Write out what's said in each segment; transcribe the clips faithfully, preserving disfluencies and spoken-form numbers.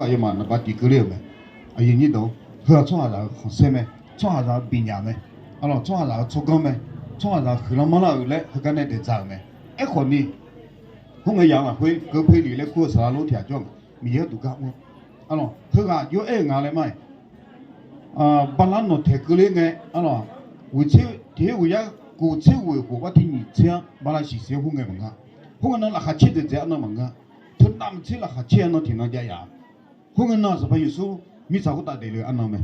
aqyawfmaf naqba tiq keuvler-euq mae. Aqyuif aqnyir deuq, heu-aq tsawrhaqzaq-euq khanqsaer mae, tsawrhaqzaq-euq bifnyaf mae, arlawq tsawrhaqzaq-euq tsawrganr mae, tsawrhaqzaq-euq huiqlanr manrlar-euq laer heugar nae daeqdzaq-euq mae. Aerkhawf ni, khoerngae yaq-eu lafkhoer keuv pae lef laer kur-eu saqlaq lor tiq ghaq jawr-eu Miqyaer-anr duqgar mr-awr, arlawq heughaq jov-aer-euq nga laer ma-iq, bala nawqtaeq keuvler ngae, arlawq, ghoeqtser tiq her ghoeq yar ghoeqtser ghoeq khof bar tiq nyiq tser-anr bala siqsiq-anr khoerngae maqngeur. Khoerngae nan laqkhaq caer dzaeqdzaeq arnan maqngeur-a. Teunav maqtser laqkhaq caer arnan tiqnan jav yaf-a. Khoerngae nan-aq Sanqpaq Yeqsur mirtsaq khoertav daefle-eu arnan mae.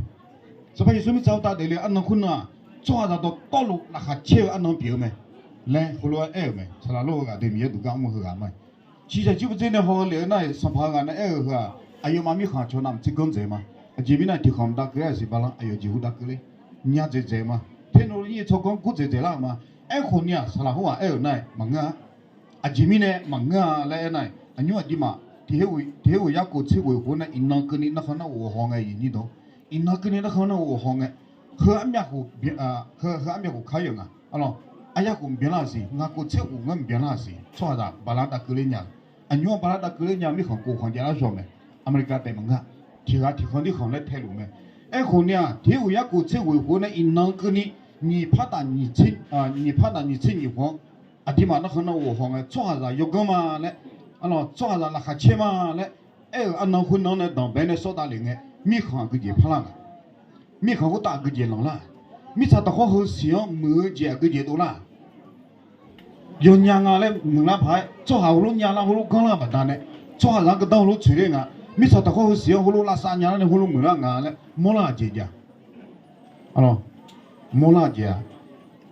Sanqpaq Yeqsur mirtsaq khoertav daefle-eu arnan khoernan-aq, tsawrhaqzaq dawqtawvluf laqkhaq caer-eu arnan pyeuf-eu mae laer heulof-aer aer-euq mae. Saqlaq lor-eu ghaq deuq Miqyaer duqgar mr-eu heughaq ma-iq, ciqshaq jir bardzer nae haw-eu lef-eu nar-aq, Sanqpaq-eu ghaq nae aer-euq heu-aq, aqyawfmaf mirkhanq cawq navmaqtser ganr dzaeq ma. Aqjeq mirnae tiqkhanq maqdav keuvler-aq siq bala aqyawf jeqhu dav keuvler nya dzaeqdzaeq ma. Technology tsawrganr gur dzaeqdzaeq lar-euq ma. Aerkhawf ni-aq saqlaq khoerghaq aer-euq nar-aq maqngeur-a. Aqjeq mirnae maqngeur-a laer aernar-aq, aqnymr aqduimaf tiq her ghoeq yar ghoeqtser ghoeq khof-anr nae iqnan keuvni narkhan nar ghof haw ngae, iqnan keuvni narkhan nar ghof haw ngae, heu armyavkhof, heu armyavkhof kar-ir-euq nga. Arlawq, aryarkhof mqbyan lar-euq siq, ngaq khof tser khof ngar mqbyan lar-euq siq tsawrhaqzaq bala dav keuvler nya-eu. Aqnymr-anr bala dav keuvler nya-eu mirkhanq khof khanq jav lar shawq mae. Aqmeqliqka taef maqngeur-a. Tiq ghaq tiqkhanq tirkhanq laer tae luf mae. Aerkhawf ni-aq tiq her ghoeq yar ghoeqtser ghoeq khof nae iqnan keuvni nyiq par taf nyiq tser nyiq khof-anr aqduimaf narkhan nar ghof haw ngae tsawrhaqzaq yawganr ma laer, arlawq tsawrhaqzaq laqkhaq caer ma laer aer-euq arnan khoernan nae danqbae nae sawr davlef ngae, mirkhanq aqgeujeq parlar nga. Mirkhanq khoertav aqgeujeq lanqlar-aq, mirtsaq taqkhawr heusiq-anr muiq-eu jeq aqgeujeq dovlar-aq, yawnya nga laer muiqlar paq-aer tsawrhaq heulof nya lar heulof ganr lar baqdanae, tsawrhaqzaq-anr gardanr heulof tsoeqler nga. Mirtsaq taqkhawr heusiq-anr heulof lavsav nya lar nae heulof muiqlar nga laer mawrlar-aq jeq jav. Arlawq, mawrlar-aq jeq-aq,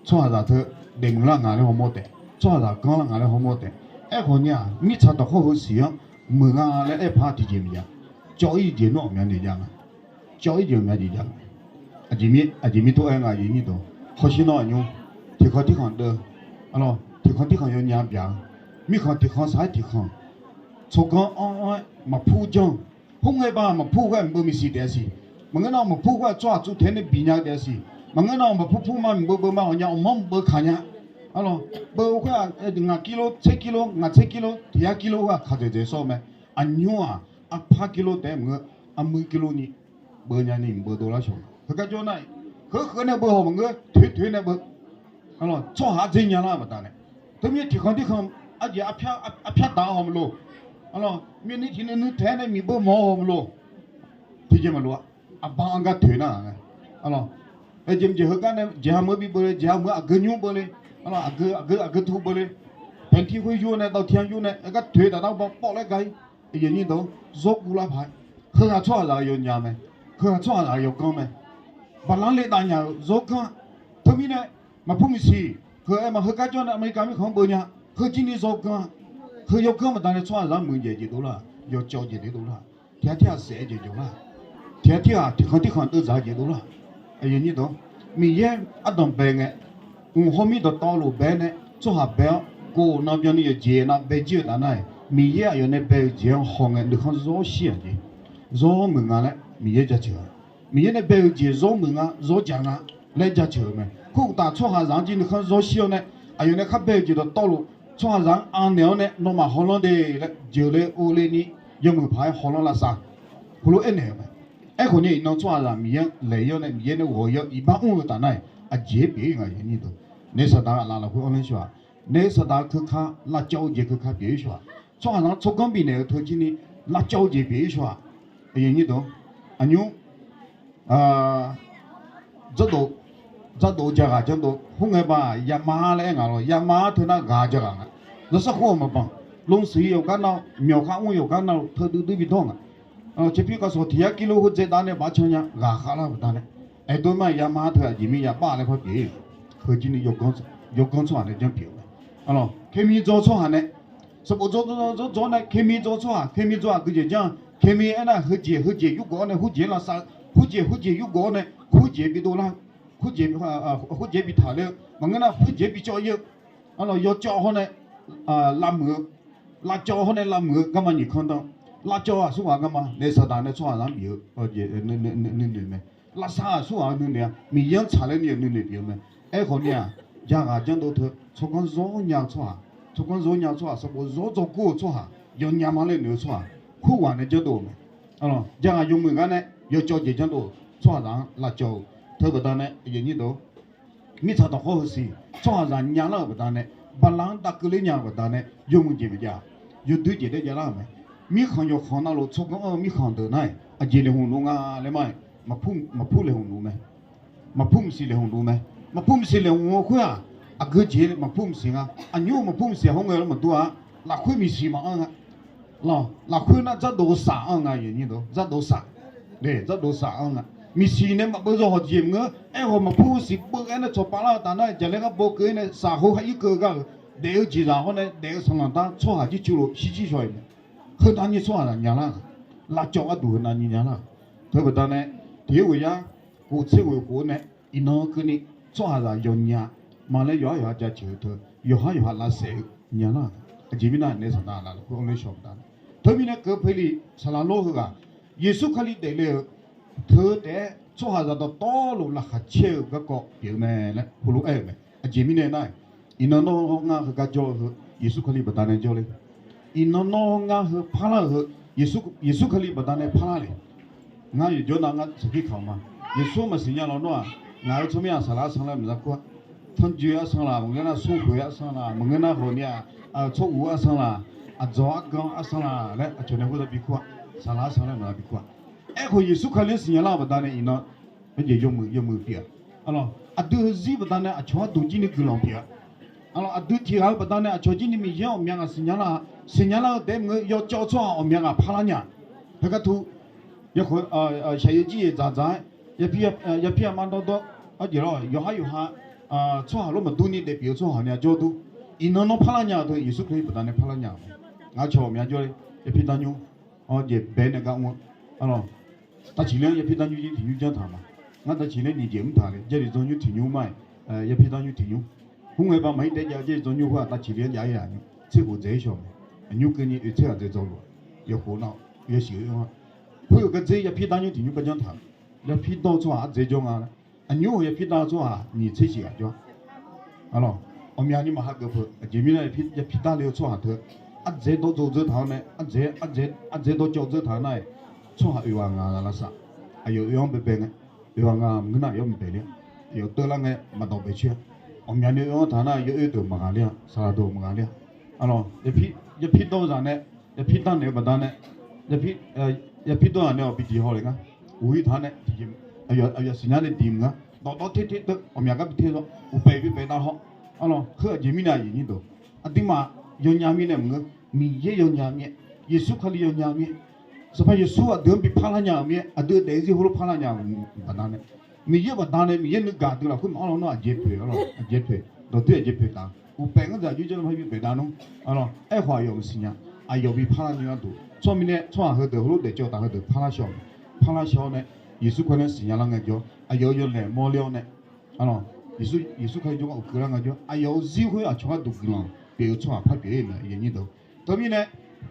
tsawrhaqzaq teu daefmuiq lar nga laer hawmawr taef, tsawrhaqzaq ganr lar nga laer hawmawr taef. Aerkhawf ni-aq mirtsaq taqkhawr heusiq-anr muiq nga laer aer paq tiqjeq maqjav. Cawv-ir jeq nawr aqmyan naeq jav nga. Cawv-ir jeq aqmyan jeq jav nga. Aqjeq mir tov-aer nga, aqyuif aqnyir deuq, hawshir nawr aqnymr tiqkhanq tirkhanq deuv, arlawq tiqkhanq tirkhanq yawnya byaq-eu, mirkhanq tiqkhanq saq-aer tiqkhanq tsawrganr anr-aer maqpur janr-eu, khoerngae ba maqpur khoer-aq mqbeuv maqsiq taef-a siq. Maqngeur nar maqpur khoer-aq tsawrhaq tsuvtaeq-aer nae binya taef-a siq. Maqngeur nar maqpur pur ma mqbeuv beuv ma ghawqnya awqmanr mqbeuv kaq nya. Arlawq beuv khoer-aq ngaq kilo tser kilo ngaq tser kilo tiq yar kilo khoer-aq kaq dzaeqdzaeq sawr-eu mae. Aqnymr-aq arpar kilo taef-aer maqngeur, armuir kilo ni beuv nya ni mqbeuv dovlar shawq. Heugar jawr nar-aq, heukheuv nae beuv haw maqngeur, toeq toeq nae beuv. Arlawq tsawrhaq ardzer nya lar-eu baqdanae, teumirnae tiqkhanq tirkhanq arjeq arpyar daq haw maqloq. Arlawq myavnuiv tiq nuinuiv taef-aer nae miqbeuv mawq-awr haw maqloq. Tiqjeq maqloq-a. Aqba-anr gar toeq nar-aq, arlawq aqjeq mqjeq heugar nae jeqha meuq-eu bibeuv le, jeqha meuq-eu aqgeu nymr beuv le, arlawq aqgeu aqgeu aqgeu tu beuv le, paeqtir khoer yur nae dawqtir-anr yur nae aqgar toeq taf nar baw pawv laer ga-ir. Aqyuif aqnyir deuq, zawr guvlar paq-aer, heughaq tsawrhaqzaq-euq yawnya mae, heughaq tsawrhaqzaq-euq yawganr mae. Baqlanr le dav nya-euq zawr ganr-a. Teumirnae maqpur maqsiq, heu aer ma heugar jawr nae America mirkhanq-anr beuv nya, heu jir ni zawr ganr-a. Heu yawganr baqdanae tsawrhaqzaq-anr muiq-eu jeq jeq dovlar, yawcawv jeq dovlar, tiq ghaq tirghaq saef-eu jeq dovlar, tiq ghaq tirghaq tiqkhanq tirkhanq deuvdzaq-eu jeq dovlar. Aqyuif aqnyir deuq, Miqyaer ardanq bae ngae, mq hawr mir dawqtawvluf bae-aer nae tsawrhaq bae-awr, kof nan byanni yawqjeq nav bae jir-eu taf nar-aq, Miqyaer aqyawf nae bae-eu jeq-anr haw ngae nuikhanr zawr shir-aq jeq, zawr muiq nga laer Miqyaer jaceuq-a. Miqyaer nae bae-eu jeq zawr muiq nga zawr jaq nga laer jaceuq-euq mae. Khoeruqtaf tsawrhaqzaq-anr jir nuikhanr zawr shir-awr nae, aqyawf nae khar bae-eu jeq dawqtawvluf tsawrhaqzaq-anr anaeq-awr nae nawmaf hawlanr de laer jeuqle ovle ni yawmuiq paq-aer hawlanr lavsav heulof aernaeq-euq mae. Aerkhawf ni iqnan tsawrhaqzaq Miqyaer-anr laeq-ir-awr nae Miqyaer nae ghawq-ir-awr iqbax mr-eu taf nar-aq, aqjeq-aer pyeuf-ir nga. Naef saqdaq-eu aqlaf lafkhoer anr ler shawr-aq, naef saqdaq-eu keuka lavcawv-eu jeq keuka pyeuf-ir shawr-aq, tsawrhaqzaq-anr tsawrganr bifnaeq-eu teu jir ni lavcawv-eu jeq pyeuf-ir shawr-aq. Aqnymr dzardof, dzardof-eu jaghaq janrdov khoerngae ba yama laer aer nga lawr, yama-anr teu nar ghaq jaghaq nga. Zawrsar khoer-aq maqbanq, lmsiq yawqgar nav-eu myawq khav mr yawqgar nav-eu teu duidui bidawr nga. Tserpir khavsawq tiq yar kilo heudzae dav nae baf can nya ghaq khavlar baqdanae, aerdov ma yama-anr teu aqjeq mir ya bar laer par pyeuf-ir. Heu jir ni yawganr tsawrhaq nae janr pyeuf-eu mae. Kemi dzaw tsawrhaq nae, sanqbof dzaw dzaw dzaw dzaw nae kemi dzaw tsawrhaq, kemi dzaw aqgeujeq janr-a. Kemi aernar heujeq heujeq yurgawv-awr nae hurjeq lavsav, hurjeq hurjeq yurgawv-awr nae hurjeq bidov lar, hurjeq, hurjeq bitaq ler-eu maqngeur nar hurjeq bicawv-ir-eu, arlawq yawcawv hawr nae lavmuiq-eu, lavcawv hawr nae lavmuiq-eu garma nyiq kanr dan, lavcawv-aq aqsurghaq garma naef saqdaq nae tsawrhaqzaq-anr bif-eu nuinoeq mae. Lavsav-aq aqsurghaq-eu nuinoeq-a, Miqyaer-anr tsaqler ni-euq nuinoeq pyeuf-eu mae. Aerkhawf ni-aq, jaghaq janrdov teu tsawrganr zawr nya-eu tsawrhaq, tsawrganr zawr nya-eu tsawrhaq, sanqbof zawr dzaw kur-eu tsawrhaq, yawnya ma laer noeq-eu tsawrhaq, khoerghaq nae janrdov-eu mae. Aqlawq, jav ghaq yawmuiq gar nae yawcawv jeq janrdov-euq tsawrhaqzaq-anr lavcawv-eu teu baqdanae, mirtsaq dawqkhawr heusiq tsawrhaqzaq nyalar-euq baqdanae, bala-anr davkeuvler nya-eu baqdanae yawmuiq jeq maqjav-a. Yawdui jeq daer javlar-euq mae. Mirkhanq yawqkhanq navluf tsawrganr-eu mirkhanq deuq nar-aq, aqjeq laeqhmq luf nga laer ma-aer, maqpur maqpur laeqhmq luf mae. Maqpur maqsiq laeqhmq luf mae. Maqpur maqsiq laeqhmq-eu khoer-aq, aqgeu jeq maqpur maqsiq nga. Aqnymr maqpur maqsiq haw ngae lawr maqdur-a. Lafkhoer maqsiq maqanr nga. Lafkhoer nar dzardof-eu saq anr nga, dzardof saq. Dzardof saq anr nga. Maqsiq nae maqbeuv zawhawq jeq maqngeur. Aerkhawf maqpur maqsiq beuv-aer nae tsawqpav lar-eu taf nar-aq, jaqlaer gar baw keuv-ir nae saq hawr ha ir keuv gar-euq daef-eu jeqzaq hawr nae daef-eu sanqlanq dar tsawrhaq jircur lof shirjir shaw-iq mae. Heunav ni tsawrhaqzaq nyalar-euq, lavcawv gharduq heunav ni nyalar-euq. Teu baqdanae, tiq-aer ghoeq yar, khof tser ghoeq khof-eu nae, iqnan keuvni tsawrhaqzaq yawnya ma laer yawqhar yawqha jaceuq-eu teu, yawqhar yawqha lavsaef-eu nyalar-euq. Aqjeq mirnae nae saqdaq lafkhoer anr ler shaw baqdanae, teumirnae keuvpeli saqlaq lor heughaq, Yeqsur Kali daefle-euq teu taef-aer tsawrhaqzaq dawqtawvluf laqkhaq caer-eu garkawv pyeuf-eu mae laer heulof-aer-euq mae. Aqjeq mirnae nar-aq, iqnan nawr ngar heugar jawr-eu heu Yeqsur Kali baqdanae jawrler. Iqnan nawr ngar heu parlar-euq heu Yeqsur Kali baqdanae parlar le. Ngar yawqjawr nav ngar saqkir kaq-eu ma. Yeqsur maqsiq nya lawr nawr-aq, ngaq-euq tsawrmyanr-aq saqlaq arsan laer maqza kur-a. Tanrjoe arsan laq, maqngeur nar smrkhoeq arsan laq, maqngeur nar hawq ni-aq, tsawr uq arsan laq, aqdzawq argan arsan laq laer aqcawq nae khoertav bi kur-a. Saqlaq arsan laer maqza bi kur-a. Aerkhawf Yeqsur Kali-anr siqnya lar-euq baqdanae iqnan, jeq yawmuiq yawmuiq pyeuf-a. Aqdui heuzir baqdanae aqcawq gharduq jir ni guiqlanq pyeuf-a. Aqdui tiq ghaq-eu baqdanae aqcawq jir ni Miqyaer-anr ghawqmya ghaq siqnya lar-a. Siqnya lar-eu taef-aer maqngeur, yawcawv-eu tsawrhaq ghawqmya ghaq parlar nya. Heugar tu, yawkhaeq, shaqyaer jir yaeq dzaqdzaq-aer, yaer pir yamar dawrdawr, arjeq lawr yawqhar yawqha tsawrhaq lof maqdur ni daef pyeuf-eu tsawrhaq ni-a jawr dur. Iqnan nawr parlar nya-eu teu Yeqsur Kali baqdanae parlar nya-euq mae. Ngaq cawq ghawqmya jawrle, yaer pir dar nymr, jeq bae nae gar mr-a. Aqlawq, tavciq ler-anr yaer pir dar nymr jir tiq nymr janr taq ma. Ngar tavciq ler nyiq jeq mr taq le, Jarlif dzawr nymr tiq nymr ma-iq, yaer pir dar nymr tiq nymr. Hmr ngae baq maqir taef jav, Jarlif dzawr nymr khoer-aq tavciq ler-anr jav ir-aq nymr tser khof dzaeq-ir shaw mae. Aqnymr keuvni oe tser ghaq dzaeq dzaw lof-a. Yawkhof nar yawshuif oe-anr-a. Khoer-euq gardzer yaer pir dar nymr tiq nymr gar janr taq. Yaer pir dawr-eu tsawrhaq ardzaeq jawr nga laer. Aqnymr-euq yaer pir dar-eu tsawrhaq nyiq tser shif ghaq jawr-a. Aqlawq, ghawqmyani maqha geuf peuq. Aqjeq mirnae yaer pir dar le-eu tsawrhaq teu, ardzaeq dawr dzaw dzeur taq-awr nae, ardzaeq dawr cawv dzeur taq-eu nar-aq, tsawrhaq oeq ghaq ngaq ghaq lavsav. Aqyawf oe-anr baebae ngae, oeq ghaq ngaq maqngeur nar aqyawf maqbae ler-a. Aqyawf teular ngae maqdawq bae coer-a. Ghawqmyani oe-anr taq nar-aq, yaer oe deuq maqghaq ler-a, saqlaq deuq maqghaq ler-a. Aqlawq, yaer pir dawr-eu zaq nae, yaer pir dar naeq-eu baqdanae, yaer pir dawr-aq nae-awq bi diq haw le ngar. Uqhir taq-awr nae, aqyawf siqnya nae diq mq ngar. Dawqdawr ter ter deuv ghawqmya gar bi ter-awr uqpaeq bi paeq dav haw. Aqlawq, heu aqjeq mirnae aqyuif nyir deuq, aqduimaf yawnya mirnae maqngeur, Miqyaer yawnya mir-aer, Yeqsur Kali yawnya mir-aer, Sanqpaq Yeqsur aqdui-anr bi parlar nya-euq mir-aer, aqdui daef-eu zir heulof parlar nya-euq baqdanae, Miqyaer baqdanae Miqyaer nuigaq dui lafkhoer maqanr lawnmr aqjeq poeq-awr, aqjeq poeq dawqdoer aqjeq poeq taq. Uqpaeq ngar deuq aqjox janr lafkhoer bi paeq dav nmr. Aqlawq, aerkhawf aqyawf maqsiq nya. Aqyawf bi parlar nya gharduq tsawrmirnae tsawrhaq heudeuq heulof daefcawv taf heudeuq parlar shaw-awq. Parlar shaw-awr nae, Yeqsur Kali-anr siqnya lar ngaejawr, aqyawf-euq yawlaeq mawrler-awr nae, Yeqsur Kali jawrgar uqkeuv lar ngaejawr, aqyawf-euq zir khoer aqcawq gharduq guiqlanq pyeuf-eu tsawrhaq par pyeuf-ir mae. Teumirnae,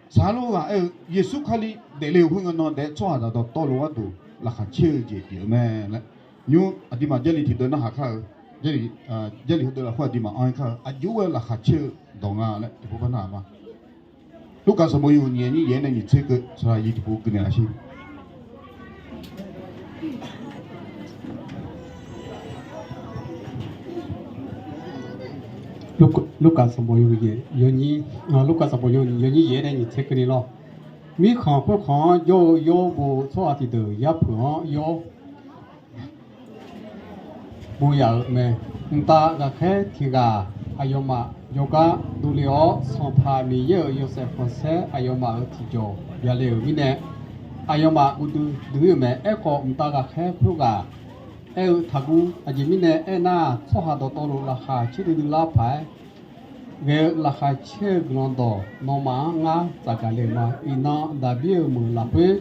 saqlaq lor ghaq aer-eu Yeqsur Kali daefle-euq khoer ngae nan daef-aer tsawrhaqzaq dawqtawvluf gharduq laqkhaq caer-eu jeq pyeuf-eu mae laer, nymr aqduimaf Jarlif tiqdeuv narhaq kar-eu, Jarlif heudeuv lafkhoer aqduimaf anr-aer kar-eu aqjox-aer laqkhaq caer-eu dawq nga laer tiqpov par narhaq ma. Lurkaf sanqbof yawhuiq nyiq nyiq yaeq-aer nae nyiq tser keuv saqlaq yir tiqpov gui naeq laf sher. Lurkaf sanqbof yawhuiq nyiq, Lurkaf sanqbof yawhuiq nyiq yawnyir yaeq-aer nae nyiq tser keuvni lawr. Mirkhanq khoerkhanq-anr jawr-eu yawr bo-eu tsawrhaq tiqdeuq yarpeuq-anr yawr bo yaf-euq mae. Mqtav ghaqkhaer tiq ghaq aqyawfmaf jawrgar dovle-awr, Sanqpaq Miqyaer-euq yawshaef khanqsaer aqyawfmaf-euq tiqjawq byale-euq mirnae, aqyawfmaf guv duidui-ir-euq mae. Aerkhawf, mqtav ghaqkhaer khoerghaq aer-eu taqguv. Aqjeq mirnae aernar, tsawrhaq dawqtawvluf laqkhaq caerdui dui lar paq-aer ghae-eu laqkhaq caer-eu guiqlanq dawq nawmaf-anr ngar tsafgaq le-euq ma. Iqnan Daqbir-euq meuq lafkhoer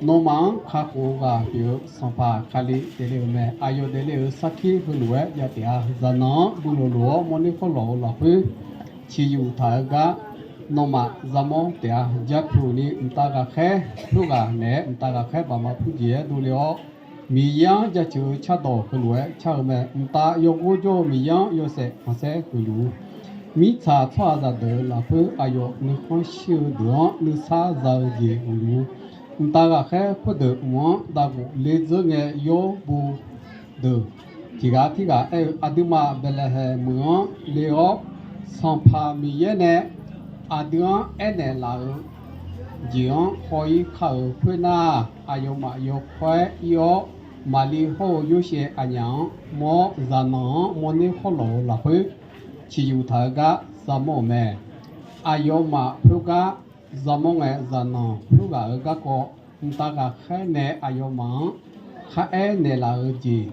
nawmaf-anr kakhof-eu ghaq pyeuf-eu Sanqpaq Kali daefle-euq mae. Aqyawf daefle-euq sarkir heulof-aer jav taef-a. Zaqnanq-anr guilof lof-awr mawrner khawrlawq-eu lafkhoer ciqyuf taq-eu gar nawmaf yamawr taef-a. Jarpyuq ni mqtav ghaqkhaer khoerghaq naeq-aer mqtav ghaqkhaer baqma purjeq-aer dovle-awr, Miqyaer-anr jaceuq-eu cardawq heulof-aer car-eu mae. Mqtav yawgor jawr-eu Miqyaer-anr yawshaef khanqsaer huiqluf-ur. Mirtsaq tsawrhaqzaq deuq-euq lafkhoer aqyawf nuikhanr shir-eu deuq-anr nuisar za-eu jeq huiqluf-ur. Mqtav ghaqkhaer khoerdeuq mq-anr daqghof ler dzeur ngae, yawr bo deuq tiq ghaq tirghaq aer-eu, Aqduimaf Baeqlaeqhaeq meuq-anr le-awr, Sanqpaq Miqyaer nae aqdui-anr aernaeq laf-euq jeq-anr haw-ir kar-euq khoernar, aqyawfmaf yawkawr-aer ir-awr, Maqli hawr-eu Yorsaev aqnyaf-anr mawr, zaqnanq-anr mawrner khawrlawq-euq lafkhoer, ciqyuq taq-eu gar yamawr-euq mae. Aqyawfmaf khoergar yamawr ngae, zaqnanq khoerghaq-euq garkawv mqtav ghaqkhaer nae aqyawfmaf-anr kharaer naeqlaf-euq jeq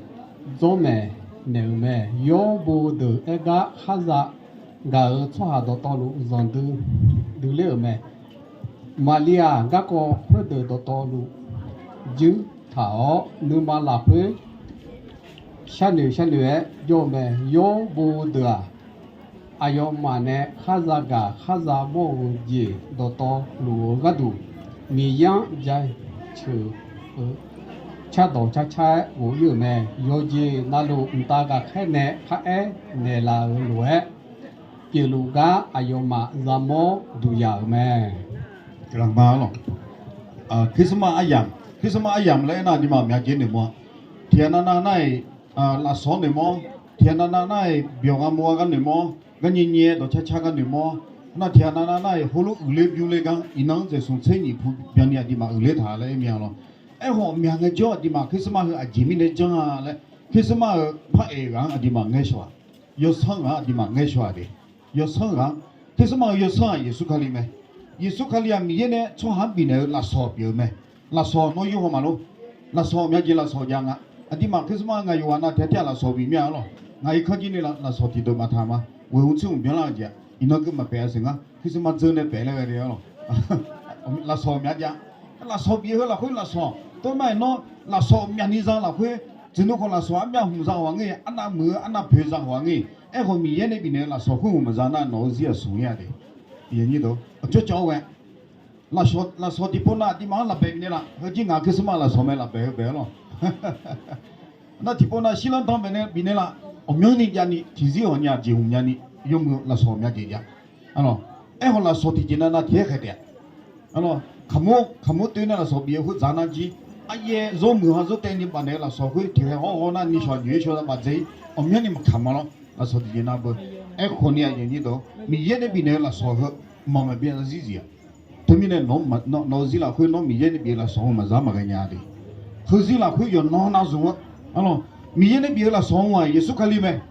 dzawrnaeq naeq-euq mae. Yawr bo deuq aer gar khar za gaq-euq tsawrhaq dawqtawvluf zanqdui dui ler-euq mae. Maqli-aq, garkawv khoerdeuq dawqtawvluf juir taq-awr, nuima lafkhoer sharnoeq sharnoeq-aer jawr-eu mae. Yawr bo deuq-aq, aqyawfmaf nae khar za gaq khar za mawr-eu jeq dawqtawvluf-eu gharduq, Miqyaer-anr jaceuq-eu cardawq carcar-aer ghof-ir-euq mae. Yawqjeq navluf mqtav ghaqkhaer nae kharaer naeqlaf-euq lof-aer, pyeufluf gar aqyawfmaf yamawr duq yaf-euq mae. Christmas aryamq, Christmas aryamq laer aernar, aqduimaf myavjeq noeqmawr-a. Tiqghaq navnav nar-iq, lafsawq-anr noeqmawr, tiqghaq navnav nar-iq byawq ghaq mov-a gar noeqmawr, garnyae nyae dawq car car gar noeqmawr, nar tiqghaq navnav nar-iq heulof uiqler bymr ler gar iqnan-anr dzaeqsmq tser nyiq pu byanni aqduimaf uiqler taq laer aer mya lawr. Aerkhawf myaq ngaejawr aqduimaf Christmas heu aqjeq mirnae janr-a laer, Christmas-euq par aeq ghaq-anr aqduimaf ngaer shawq-aq, yawsanr ghaq-anr aqduimaf ngaer shawq-aq de. Yawsanr ghaq-anr, Christmas-euq yawsanr-aq Yeqsur Kali mae. Yeqsur Kali-aq Miqyaer nae tsawrhaq-anr bifnaeq-eu lafsawq pyeuf-eu mae. Lafsawq nawr yawr haw maqlor. Lafsawq myavjeq lafsawq jav nga. Aqduimaf Christmas ngaq yawqghaq navnav tiq ghaq tir-aq lafsawq bif mir-a lawr. Ngaq irkanr jir ni lafsawq tiqdeuq maqtaq ma. Ghoeq hmq tser hmq byanlar-eu jeq-aq iqnan keuv maqpaef-a siq ngar. Christmas dzeur nae paef laer ghae de-a lawr. Lafsawq myavjav. Lafsawq bif-eu heu lafkhoer lafsawq tov ma-iq nawr lafsawq myavni za lafkhoer, tsuif nmr khawf lafsawq armyav hmq za haw-a ngir, arnav muiq-eu arnav poeq za haw-a ngir. Aerkhawf Miqyaer nae bifnaeq-eu lafsawq khoer hmq maqza nar nawq-eu zir-aq smq-ir-a de. Aqcawq cawv-awr ghae, lafsawq tiqpov nav aqduimaf-anr lafbaeq bifnaeq laf. Heuzir ngaq Christmas lafsawq mae lafbaeq heu bae-a lawr. Nar tiqpov nav shirlanr dan baenae bifnaeq laf. Ghawqmyanrni javni tiqzir ghawqnya jeqhmq nyani yawmuiq lafsawq myavjeq jav. Aerkhawf lafsawq tiqjeq navnav tiq aer khaeq taef-a. Kaqmur kaqmur toer nae lafsawq bif-eu khoer dzaq nar jir, aryaer zawr muiq ha zawr taev ni bafnaeq-eu lafsawq khoer tiqkhaeq hawr haw nar nishawq nyoeq-aer shaw bafdzae-ir ghawqmyanrni maqkaq ma lawr. Lafsawq tiqjeq nav beu. Aerkhawf ni aqyuif nyir dawq Miqyaer nae bifnaeq-eu lafsawq heu maqmaq byav zarzir zif-aq. Teumirnae nawq-eu zir lafkhoer nawr Miqyaer nae bif-eu lafsawq heu maqza maqghae nya de. Heuzir lafkhoer yawqnan nav zmq-eu, arlawq, Miqyaer nae bif-eu lafsawq-aq Yeqsur Kali mae.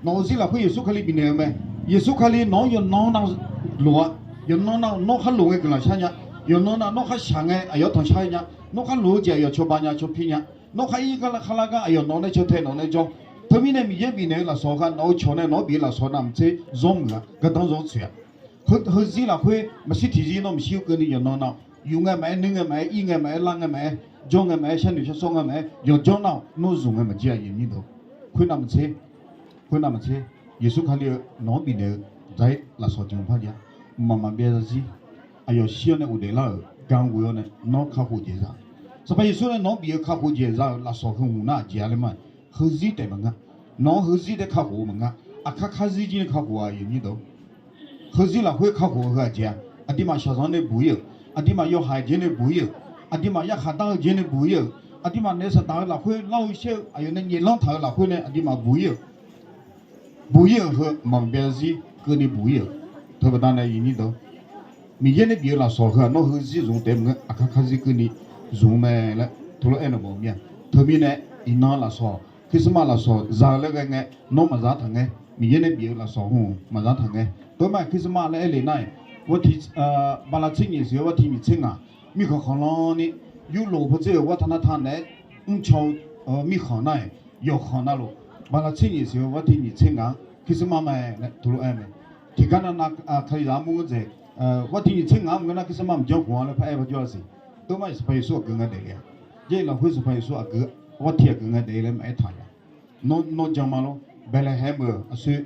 Nawq-eu zir lafkhoer Yeqsur Kali bifnaeq-eu mae. Yeqsur Kali nawq-anr yawqnan nav loq-a. Yawqnan nav nawr khar loq ngae guiqlanq shar nya. Yawqnan nav nawr khar shaq ngae aqyawf tanqshar nya. Nawr khar loq-eu jeq aqyawf cawba nya cawpir nya. Nawr khar ir gar lar khar lar gar aqyawf nawq nae caw tae nawq nae jawr. Teumirnae Miqyaer bifnaeq-eu lafsawq heu-aq nawq-eu cawq nae nawq-anr bif-eu lafsawq navmaqtser zawr muiq-a gardanr zawr tsoeq-a. Heuzir lafkhoer maqshir tiqzir nawr maqshir-eu keuvni yawqnan nav yuf ngae maqaer, nuir ngae maqaer, ir ngae maqaer, lar ngae maqaer, jawr ngae maqaer, sharnoeq sharsawr ngae maqaer, yawqjawr nar-aq nawr zmq ngae maqjir-a aqyuif nyir dawq. Khoer navmaqtser, khoer navmaqtser, Yeqsur Kali-eu nawq-anr bifnaeq-eu dzaq-ir lafsawq tiq hmq par jav. Mqmaq maqbyav zarzir, aqyawf shir-awr nae ghofdaef lar-euq gar ghoe-awr nae nawr kakhof jeq za. Sanqpaq Yeqsur nae nawq-anr bif-eu kakhof jeq za-euq lafsawq heu hmq nar aqjeq-a laer ma. Heuzir taef maqngeur. Nawq-anr heuzir taef kakhof-eu maqngeur. Aqkar kar zir jir nae kakhof-a aqyuif nyir dawq. Heuzir lafkhoer kakhof-eu heu aqjeq-a. Aqduimaf shaqzanq nae buq-ir-euq, aqduimaf yawhaiq jeq nae buq-ir-euq, aqduimaf yarkhaq dar-eu jeq nae buq-ir-euq, aqduimaf naef saqdaq-eu lafkhoer lar-eu shaer-eu aqyawf nae nyaeflanr taq-eu lafkhoer nae aqduimaf buq-ir-euq, buq-ir-euq heu maqbyav zarzir keuvni buq-ir-euq. Teubaqda nae aqyuif nyir dawq, Miqyaer nae bif-eu lafsawq heu-aq nawr heuzir zmq taef maqngeur, aqkar kar zir keuvni zmq-eu mae laer teulof aernaeq mawf-eu mir-a. Teumirnae iqnan lafsawq Christmas lafsawq za-eu laer ghae ngae nawr maqza taq ngae, Miqyaer nae bif-eu lafsawq hmq maqza taq ngae. Teumaf Christmas laer aer le nar-iq, bala tser nyiq siq-eu warti nyiq tser ngaq, mirkhanq khanqlanr ni, Yurlof pawdzer-euq wartanarta naeq-aer mrcaw-eu mirkhanq nar-iq, yawqkhanq navluf, bala tser nyiq siq-eu warti nyiq tser ngaq-anr Christmas mae laer teulof aer mae. Tiqgar navnav kalizaq armur ngeur dzaeq, warti nyiq tser ngaq-anr maqngeur nar Christmas maqjanr khof-a laer par aer par jawr-a siq. Teumaf-iq Sanqpaq Yeqsur aqgeu ngae daefle-a. Jarlif lafkhoer Sanqpaq Yeqsur aqgeu warti aqgeu ngae daefle laer maqaer taq-a. Nawr jan ma lor. Baeqlaeqhaeq meuq-eu aqsur,